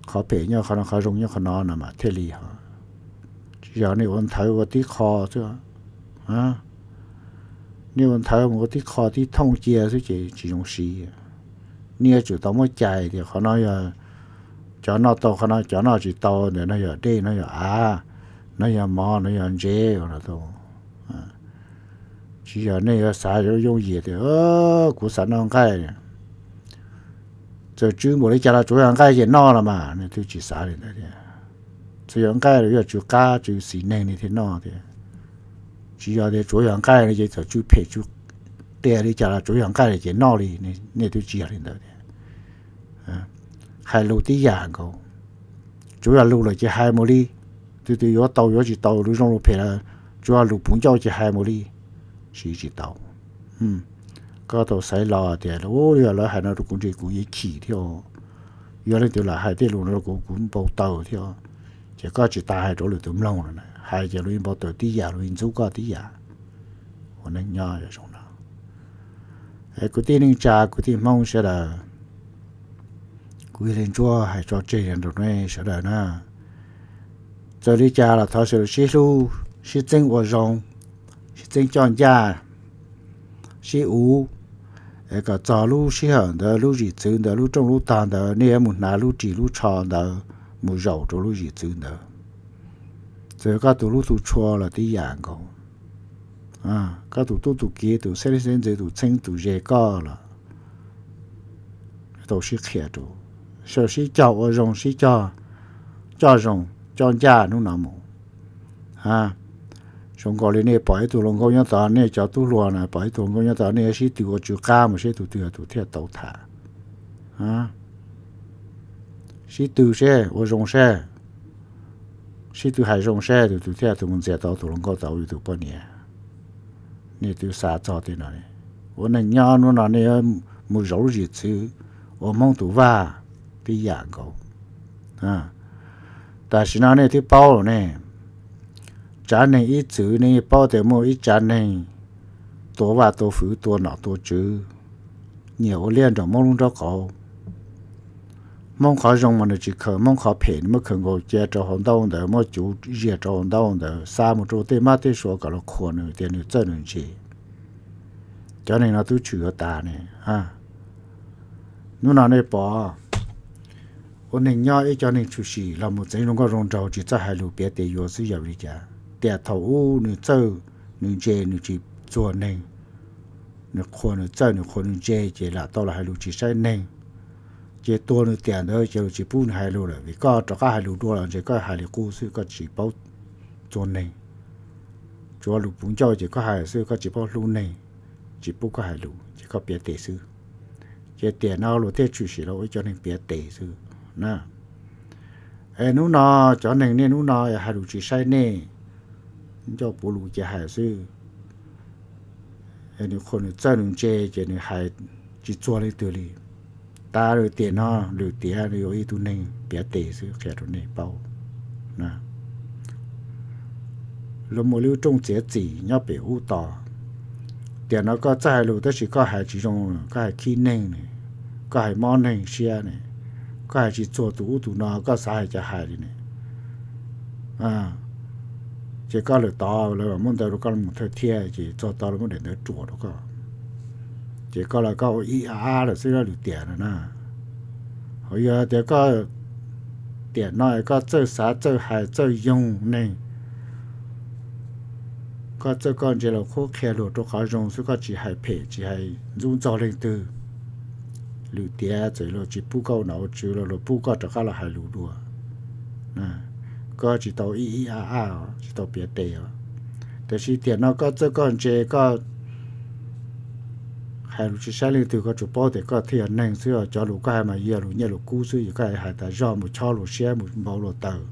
qhov phem nyob qhov no, qhov zoo nyob qhov no no mas thiaj li ho. Tsis yog nej ua ntawv ua tib qho xwb, nej ua ntawv mus ua tib qho tib thooj cia xwb ces tsis zoo siv. Nej yuav tsum tau muab cais tias qhov no yog cov noj tau, qhov no cov noj tsis tau, ntawm no yog dej, no yog av, no yog mov, no yog ntsev no. Tsis yog nej yuav xav yooj yooj yim tias kuv xav noj nqaij, txawm tsw npaum li cas los tsuav yog nqaij ces noj los mas, nej twb tsis xav li ntawd thiab. Txawm yog nqaij los yog tsw qab tsw xis neeg nej thiaj noj thiab. Tsis yog tias tsuav yog nqaij no ces txawm tsw phem tsw qias li cas los tsuav yog nqaij ces noj li, nej twb tsis yog li ntawd thiab. Hais lus tib yam nkaus, tsuav yog lus lawm ces hais mus li. Twg twg yuav tau yuav tsis tau, lus zoo lus phem los tsuas lus puv ncauj ces hais mus li, siv tsis tau. Koj tau xaiv los tias, Ua li lawv hais no rau kuv ntshe kuv yuav chim thiab, yog leej twg lam hais tej lus no rau kuv, kuv npau taws thiab. Ces koj tsis tas hais rau lwm tus mloog no, hais ces luag yeej npau taws tib yam, luag yeej ntxub koj tib yam. Ua neej nyob zoo no, kuv tij neej tsa, kuv tij Hmoob sawv daws, kuv yog Lis Ntsuab hais tso tseg rau nej sawv daws na. Txawm li cas los thov sawv daws sib hlub, sib txeeb ua zoo, sib txeeb coj ncaj, sib uv, es kom txog lub sij hawm ntawd, lub zim txwv ntawd, lub rooj lub tog ntawd, nej yuav mus hnav lub ris lub tsho ntawd mus zaum rau lub zim txwv ntawd. Txawm koj tus hlub tus tshua los tib yam nkaus, koj tus tub tus kiv, tus xeeb leej xeeb ntxwv, tus txheeb tus ze koj los tau sib qhia rau, sawv sib cog ua zoo, sib cog, coj zoo, coj ncaj hnub no mus. Zoo nkaus li nej pom ib tug hluas nkauj nyob tod, nej cov tub hluas na pom ib tug hluas nkauj nyob tod, nej yuav sib tw ua tsw qab mus seb tus twg yog tus thiaj tau tham. Sib tw seb, ua zoo seb, sib tw hais zoo seb tus twg thiaj tus mus ntxias tau tus hluas nkauj tau yus tus poj niam. Nej twb xav txog tej no, ua neej nyob hnub no nej yuav mus zaum lub zim txwv ua Hmoob tus vaj tib yam nkaus. Tam sim no nej twb paub lawm ne, tsav neeg ib txwm nej yeej paub tias muaj ib tsav neeg tua vaj tua fwv, tua nom tua tswv, nyiam ua liaj nraum Hmoob lub nraub qaum. Hmoob qhov zoo mas nws tsis khaws, Hmoob qhov phem nws muab khaws nkaus cia rau hauv ntaub ntawd, muab cuv zias rau hauv ntaub ntawd, xa mus rau tej mab tej suav kom los qhuas nws tias nws txawj nws ntse. Cov neeg no twb tshwm yuav tas ne. Hnub no nej pom ua neeg nyob ib co neeg tshwm sim los mus txeev zoo nkauj zoo nraug, tsis txawj hais lus, piav tes yuav xwb, yog li cas? Tiam thaum ub nws txawj nws ntse, nws tsis txuag neeg, nws qhuas nws txawj, nws qhuas nws ntse ces lam tau los hais lus tsis saib neeg. Ces tua nws tiam ntawd ces lawv tsis pub nws hais lus lawm, vim koj rov qab hais lus dua los ntshe koj hais li qub xwb, koj tsis paub txuag neeg. Tsuav lus puv ncauj ces koj hais xwb, koj tsis paub hlub neeg, tsis pub koj hais lus ces koj piav tes xwb. Ces tiam no luag thiaj tshwm sim los ua ib co neeg piav tes xwb na. Es hnub no cov neeg niaj hnub no hais lus tsis saib nej, ncauj puv lus ces hais xwb. Nws qhuas nws txawj nws ntse ces nws hais tsis txuag leej twg li. Tas lawm tiam no lwm tiam nws yuav ib tug neeg piav tes xwb, qhia rau nej paub. Luag muaj lub rooj txiav txim nyob pem ub tos. Tiam no koj txawj hais lus tab sis koj hais tsis zoo, koj hais khib neeg ne, koj hais mob neeg siab ne, koj hais tsis txuag tus ub tus no, koj xav hais cas hais li ne. Ces koj lawm tod lawv muab ntawv rau koj los thawj thiaj, ces txog tod lawv muab daim ntawv ruam rau koj. Ces koj los koj ua ib ab ab lawm xwb lwm tiam no na. Hos yog tias koj tiam no koj txawj xav txawj hais txawj yoog neeg, koj txawj koj ntse los qhuab qhia luag rau qhov zoo xwb, koj tsis hais phem tsis hais ntxub ntxaug leej twg, lwm tiam txawm luag tsis pub koj ua nom ua tswv los luag pub koj rov qab los hais lus dua. Koj tsis tau ib ib ab ab, tsis tau piav tes os. Tiam sis tiam no koj txawj koj ntse, koj hais lus tsis saib leej twg, koj tsuas paub tias koj thiaj yog neeg xwb. Cov lus koj hais mas yog lus nyiaj lus kub xwb, yog koj hais tas zog mus chob luag siab, mus npau luag taws,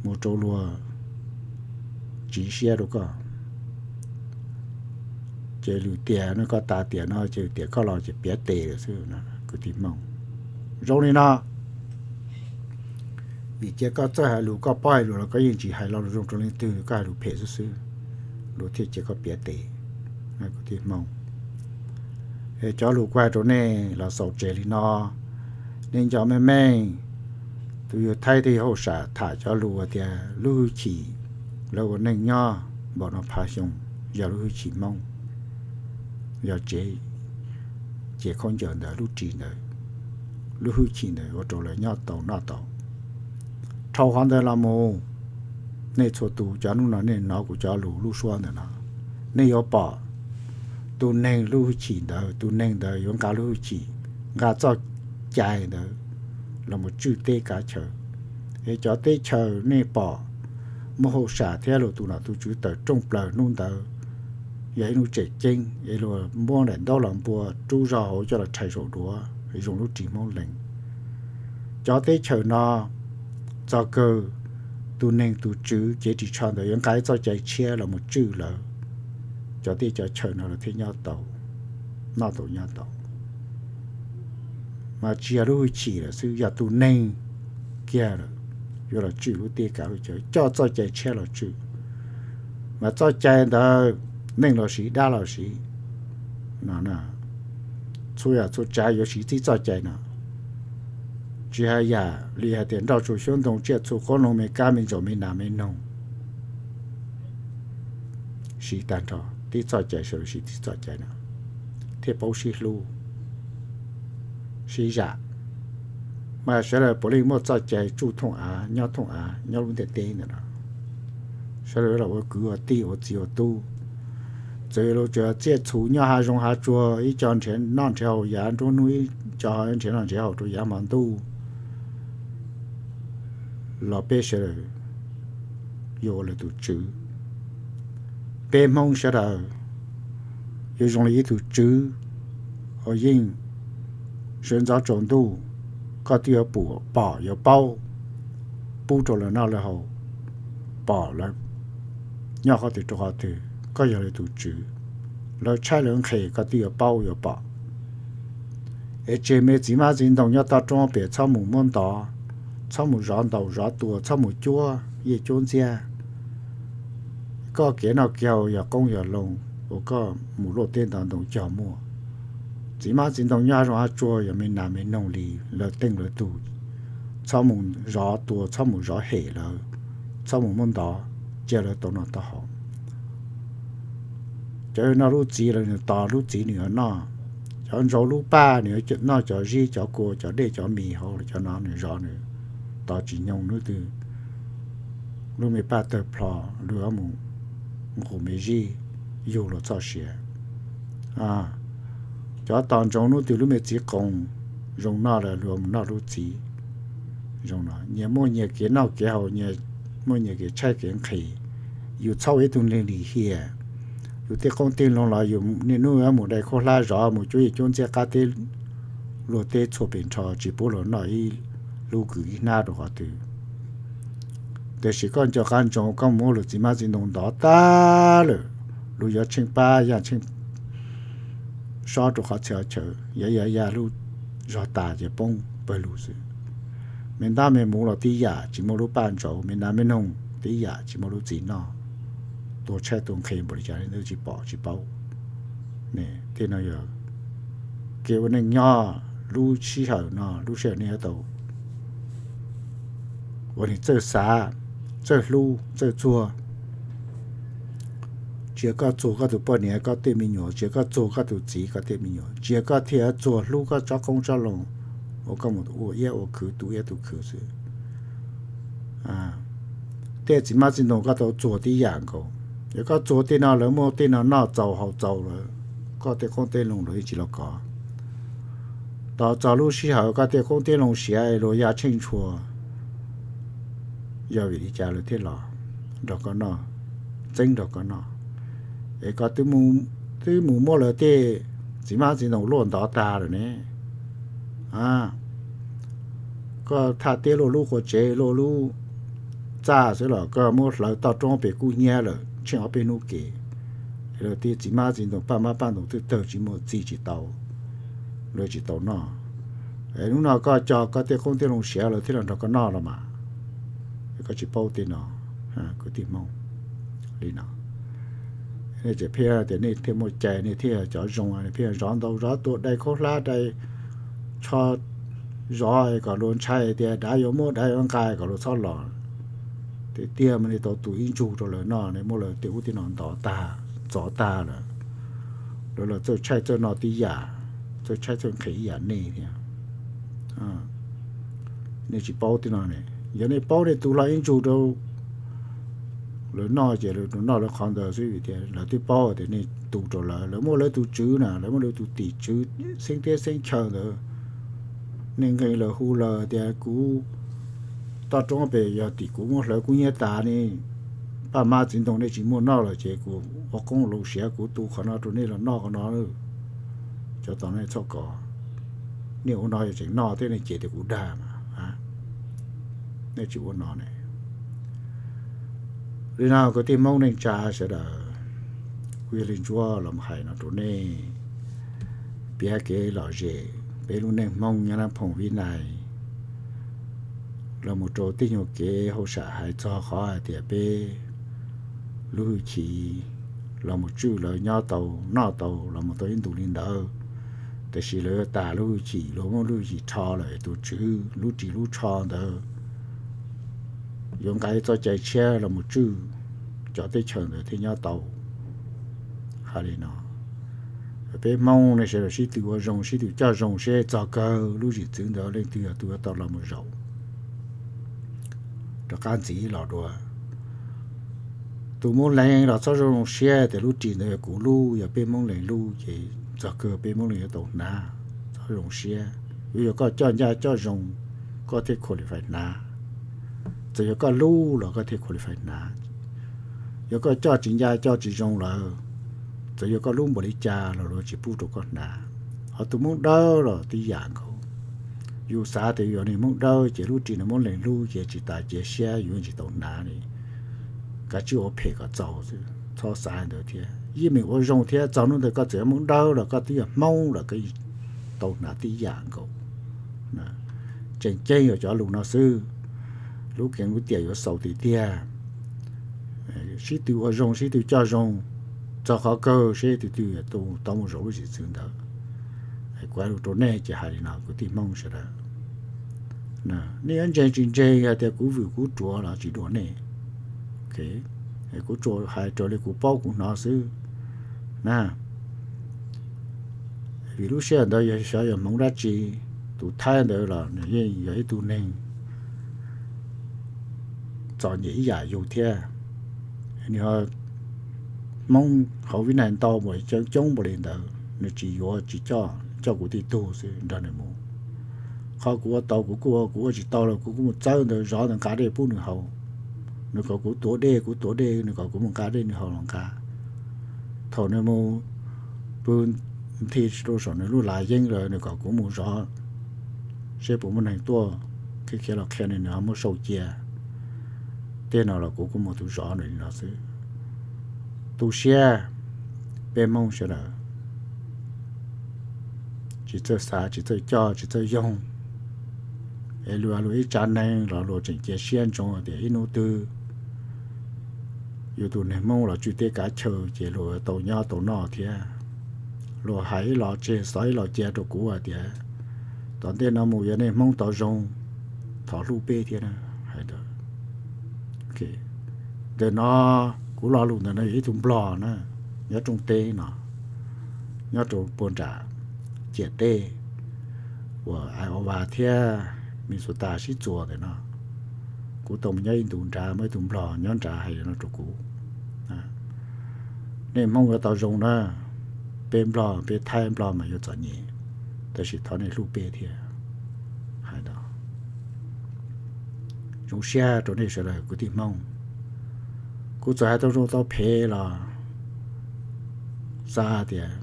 mus rau luag tsiv siab rau koj. Ces lwm tiam no koj tas tiam no ces tiam koj los ces piav tes lawm xwb, kwv tij Hmoob. Zoo li no, vim cia koj txawj hais lus, koj paub hais lus los koj yeej tsis hais lo lus zoo rau leej twg, koj hais lus phem xwb xwb, luag thiaj cia koj piav tes, kwv tij Hmoob. Es cov lus kuv hais rau nej los xaus tseg li no. Nej nco meej meej, tus yawg Thaib thiab yawg Hauj Sam tham cov lus tias lub hwj chim lawv ua neej nyob npaum no phav xyoo yog lub hwj chim Hmoob, yog tsev ces khaub ncaws ntawd, lub ris ntawd, lub hwj chim ntawd ua rau lawv nyob tau noj tau. Dhau qhov ntawd los mus, nej txhua tus cov hnub no nej hnov kuv cov lus lub suab ntawm no, nej yuav pom tus neeg lub hwj chim ntawd, tus neeg ntawd yuav nqa lub hwj chim, nqa txoj cai ntawd los mus tswj teb kav chaw. Es cov teb chaws nej pom muaj Hauj Sam thiab luag tus nom tus tswv tawm rooj plaws hnub ntawd, yog ib hnub tseem ceeb es luag muab daim ntaub los npua rub zog hauv coj los rhais saum duav zoo lub ris Hmoob Lees. Cov teb chaws no txog kawg tus neeg tus tswv cev ris tsho ntawd yuav nqa ib txoj cai tshiab los mus tswj lawv cov teb cov chaw no lawv thiaj nyob tau, noj tau nyob tau. Mas tsis yog lub hwj chim lawm xwb, yog tus neeg kiag lawm yuav los tswj lub teb kav lub chaw, coj txoj cai tshiab los tswj. Mas txoj cai ntawd neeg los siv, dab los siv, txhua yam txhua tsav yuav siv txij txoj cai no. Tsis hais yam li hais tias nroj tsuag xyoob ntoo tsiaj txhu qoob loo me kab me ntsaum me nas me noog, siv tag nrho tib txoj cai, sawv daws siv tib txoj cai no thiaj paub sib hlub sib zam. Mas sawv daws puav leej muaj txoj cai tsuj thooj av nyob thooj av nyob lub ntiaj teb ntawm no. Sawv daws los ua kwv ua tij ua txiv ua tub, txawm yuav luag tsuas tsiaj txhu nyob hav zoov hav tsuag, ib co nrhiav noj nrhiav haus yav nruab hnub, ib co nrhiav noj nrhiav haus rau yav hmo ntuj, los peb sawv daws yuav ua lawv tus tswv. Peb Hmoob sawv daws yuav zoo li ib tug tswv uas yeej sawv ntxov tsaus ntuj, koj twb yuav pom yuav paub, pub rau lawv noj lawv haus, pom lawv nyob qhov twg rau qhov twg, koj yog lawv tus tswv. Lawv tshaib lawv nqhis koj twb yuav paub yuav pom. Es tseg me txiv hmab txiv ntoo nyob toj roob pem txhob mus muab ntov, txhob mus zov ntaus zov tua, txhob mus cuab yej cuab ntxiab. Koj kev noj kev haus yog qoob yog loo uas koj mus luaj teb ntov ntoo cog muaj. Txiv hmab txiv ntoo nyob hav zoov hav tsuag yog me nas me noog li lawv teej lawv tug, txhob mus zov tua, txhob mus zov hem lawv, txhob mus muab ntov, cia lawv tau noj tau haus. Cov noj lub txiv los nws tos lub txiv nws yuav noj, cov ntsaus lub paj nws yuav noj cov zib cov kua cov dej cov mis hauv cov no nws zov nws, tos tsis nyoog hnub twg lub me paj tawg plho luag mus nqus me zib yug luag txoj sia. Cov tos ntsoov hnub twg lub me txiv qoos zoo noj lawm luag mus noj lub txiv zoo no. Nyias muaj nyias kev noj kev haus, nyias muaj nyias kev tshaib kev nqhis. Yus txhob ua ib tug neeg lim hiam. Yus tej qoob tej loo los yus niaj hnub mus dai khaub hlab zov mus cuab yej cuab ntxiab qab teb luag teb txhua pem nrho tsis pub luag noj ib lub kwv ib hnab rau qhov twg. Tiam sis koj nco qab ntsoov koj muab luag txiv hmab txiv ntoo ntov tag lawm, luag yuav tsheej pab yaj tsheej sob rau qhov txhia chaw, yav yav yav lub zog tas ces poob pawg lug xwb. Me ntab me muv los tib yam tsis muaj lub paj ntsaus, me nas me noog tib yam tsis muaj lub txiv noj. Tua tshaib tua nqhis npaum li cas li ntawd tsis pom tsis paub. Tej no yog kev ua neej nyob lub sij hawm no, lub sij hawm nej yuav tau ua neeg txawj xav, txawj hlub, txawj txuag. Tsis yog koj txuag koj tus poj niam koj tej me nyuam, tsis yog koj txuag koj tus txiv koj tej me nyuam, tsis yog koj thiaj txuag hlub koj tsob qoob tsob loo uas koj mus ua iab ua khwv tu iab tu khwv xwb. Tej txiv hmab txiv ntoo koj tau txuag tib yam nkaus. Yog koj txuag tej no lawv muaj tej no noj txaus haus txaus lawm, koj tej qoob tej loo luag yeej tsis los kov. Tos txog lub sij hawm koj tej qoob tej loo siav luag ya tsheej tshua, yog vim li cas lawv thiaj los nrog koj noj, txeeb nrog koj noj? Es koj twb mus muab lawv tej txiv hmab txiv ntoo luaj ntov tag lawm ne. Koj thaj teb luaj lub qua tsev luaj lub txaj xwb los koj muab hlawv toj roob pem kub hnyiab lawm tsheej ob peb hnub kev. Lawv tej txiv hmab txiv ntoo paj hmab paj ntoo twb tawg tsis muaj txi tsis tau, lawv tsis tau noj. Hnub no koj cog koj tej qoob tej loo siav lawv thiaj los nrog koj noj los mas. Koj tsis paub tej no, kwv tij Hmoob, li no. Nej tseem pheej tias nej thiaj muaj cai, nej thiaj yog cov zoo, nej pheej zov ntau zov tua dai khaub hlab dai tsho zov kom luag ntshai tias dav yuav muab dav yuav nqa kom luag txhob los. Tiag tiag mas nej tau tu ib ntsug rau lawv noj, nej muab lawv tej ub tej no ntov tag, ntxov tag lawm. Lawv los txawj tshaij txawj noj tib yam, txawj tshaib txawj nqhis ib yam nej thiab. Nej tsis paub tej no ne, yog nej paub nej tu hlo ib ntsug rau lawv noj ces lawv noj lawv qhov ntawd xwb, vim tias lawv twb paub tias nej tu rau lawv, lawv muaj lawv tus tswv na, lawv muaj lawv tus tim tswv xeeb teb xeeb chaw ntawd. Nej nqee lawv hu lawm tias kuv toj roob pem yog tim kuv muab hlawv kub hnyiab tas ne, paj hmab txiv ntoo nej tsis muaj noj lawm ces kuv ua qoob loo siav kuv tu qhov no rau nej los noj qhov no. Cov tom nej txhob kov, nej ua no yog tseem noj thiab nej cem tias kuv dag mas. Nej tsis ua no ne. Li no kwv tij Hmoob neej tsa sawv daws, kuv yog Lis Ntsuab los hais no rau nej, piav kev lom zem peb lub neej Hmoob nyob Nab Phoom Vib Nais, los mus rau tej nyuag kev hauj sam hais txog qhov hais tias peb lub hwj chim los mus tswj lawv nyob tau noj tau los mus tau ib ntus li ntawd, tiam sis lawv yuav tas lub hwj chim, luag muab lub hwj chim rho lawm, tus tswv lub ris lub tsho ntawd yuav nqa ib txoj cai tshiab los mus tswj cov teb chaws ntawd thiaj nyob tau. Hais li no, peb Hmoob ne sawv daws sib tw ua zoo, sib tw coj zoo seb txog kawg lub zim txwv ntawd leej twg yog tus yuav tau los mus zaum rov qab ntxiv los dua. Tus Hmoob Lees los txhob zoo zoo siab tias lub ris ntawd yog kuv lub, yog peb Hmoob Lees lub ces txog kawg peb Hmoob Lees yuav tau hnav, txhob zoo siab. Yuav yog koj coj ncaj coj zoo, koj thiaj qualify hnav. Txawm yog koj lub los koj thiaj qualify hnav. Yog koj coj tsis ncaj coj tsis zoo lawm, txawm yog koj lub npaum li cas los luag tsis pub rau koj hnav. Ho tus Hmoob Dawb los tib yam nkaus. Yus xav tias yus yog niag Hmoob Dawb ces lub ris no Hmoob Lees lub ces tsis tas cia siab, yus yeej tsis tau hnav li. Kav tsij ua phem kom txaus xwb, txhob xav ntawd thiab. Yeej meem ua zoo thiab, txog hnub ntawd koj txawm yog Hmoob Dawb los koj twb yog Hmoob los koj tau hnav tib yam nkaus. Tseem ceeb yog cov lus no xwb, lub kev lub tiam yuav xaus tiag tiag. Sib tw ua zoo, sib tw coj zoo, txog qhov kawg seb tus twg tau mus zaum lub zim txwv ntawd. Kuv hais lus rau nej ces hais li no kwv tij Hmoob sawv daws. Nej yuav ntseeg tsis ntseeg, yog tias kuv vwm kuv ruam los tsis dua nej. Kuv tsuas hais raws li kuv paub kuv hnov xwb na. Vim lub sij hawm ntawd yog xyov yog hmoov dab tsi, tus Thaib ntawd los nws yeej yog ib tug neeg txom nyem ib yam yus thiab. Nws ho Hmoob hauv Vib Nais ntau npaum li coob npaum li ntawd, nws tsis yuav tsis coj, coj kuv tib tug xwb nrog nws mus. Qhov kuv ua tau kuv kuj ua, kuv ua tsis tau los kuv kuj mus txawb ntawd zov ntawd nqa dej pub nws haus. Nws kom kuv tuav dej kuv tuav dej, nws kom kuv mus nqa dej nws haus los nqa. Thaum nws mus pw nthi rau saum nws lub lav yeeb lawm nws kom kuv mus zov seb puas muaj neeg tuaj, khiav khiav los qhia nws, nws ho muab sau cia. Tej no los kuv kuj mus tus zov nws li no xwb. Tu siab, peb Hmoob sawv daws tsis txawj xav, tsis txawj coj, tsis txawj yoog, es luag luag ib tsav neeg los luag tseem cia siab ntsoov tias ib hnub twg yus tus neeg Hmoob los tswj teb kav chaw ces luag tau nyob tau noj thiab. Luag hais ib los tseg xov ib los cia rau kuv hais tias tom ntej no mus yog nej Hmoob tau zoo, thov hlub peb thiab na. Hais ntawd, ntawm no kuv lo lus ntawm no yog ib tug Nplog na, nyob rooj teb no, nyob rau puag nram ciam teb uas Iowa thiab Minnesota sib txuas ntawm no. Kuv tau mus nyob ib ntus nrad, muaj ib tug Nplog nyob nrad hais li no rau kuv, nej Hmoob yuav tau zoo na, peb Nplog peb Thaib Nplog mas yuav txom nyem, tab sis thov nej hlub peb thiab. Hais no zoo siab rau nej sawv daws kwv tij Hmoob. Kuv txawm hais tau zoo tau phem los xav tias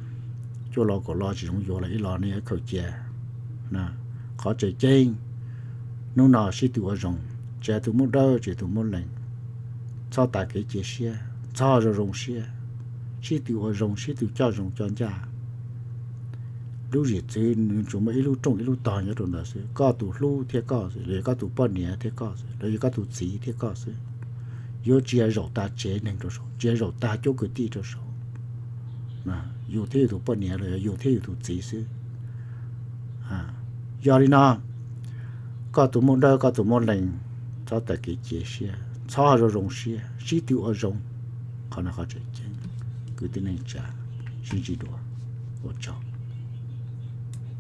cuaj lo kaum lo tsis zoo yuav los ib lo nej yuav khaws cia. Qhov tseem ceeb, hnub no sib tw ua zoo, tsis hais tus Hmoob Dawb tsis hais tus Hmoob Lees, txhob tas kev cia siab, txhob zoo zoo siab, sib tw ua zoo, sib tw coj zoo coj ncaj. Lub zim txwv nws tsuas muaj ib lub rooj ib lub tog nyob rau ntawd xwb, koj tus hlub thiab koj xwb, los yog koj tus poj niam thiab koj xwb, los yog koj tus txiv thiab koj xwb. Yuav tsis zaum tag tsev neeg rau saud, tsis zaum tag cuab kwv tij rau saud, yus thiab yus tus poj niam los yog yus thiab yus tus txiv xwb. Yog li no, koj tus Hmoob Dawb koj tus Hmoob Lees, txhob tas kev cia siab, txhob zoo zoo siab, sib tw ua zoo. Qhov no qhov tseem ceeb, kwv tij neej tsa, sib ntsib dua, ua tsaug.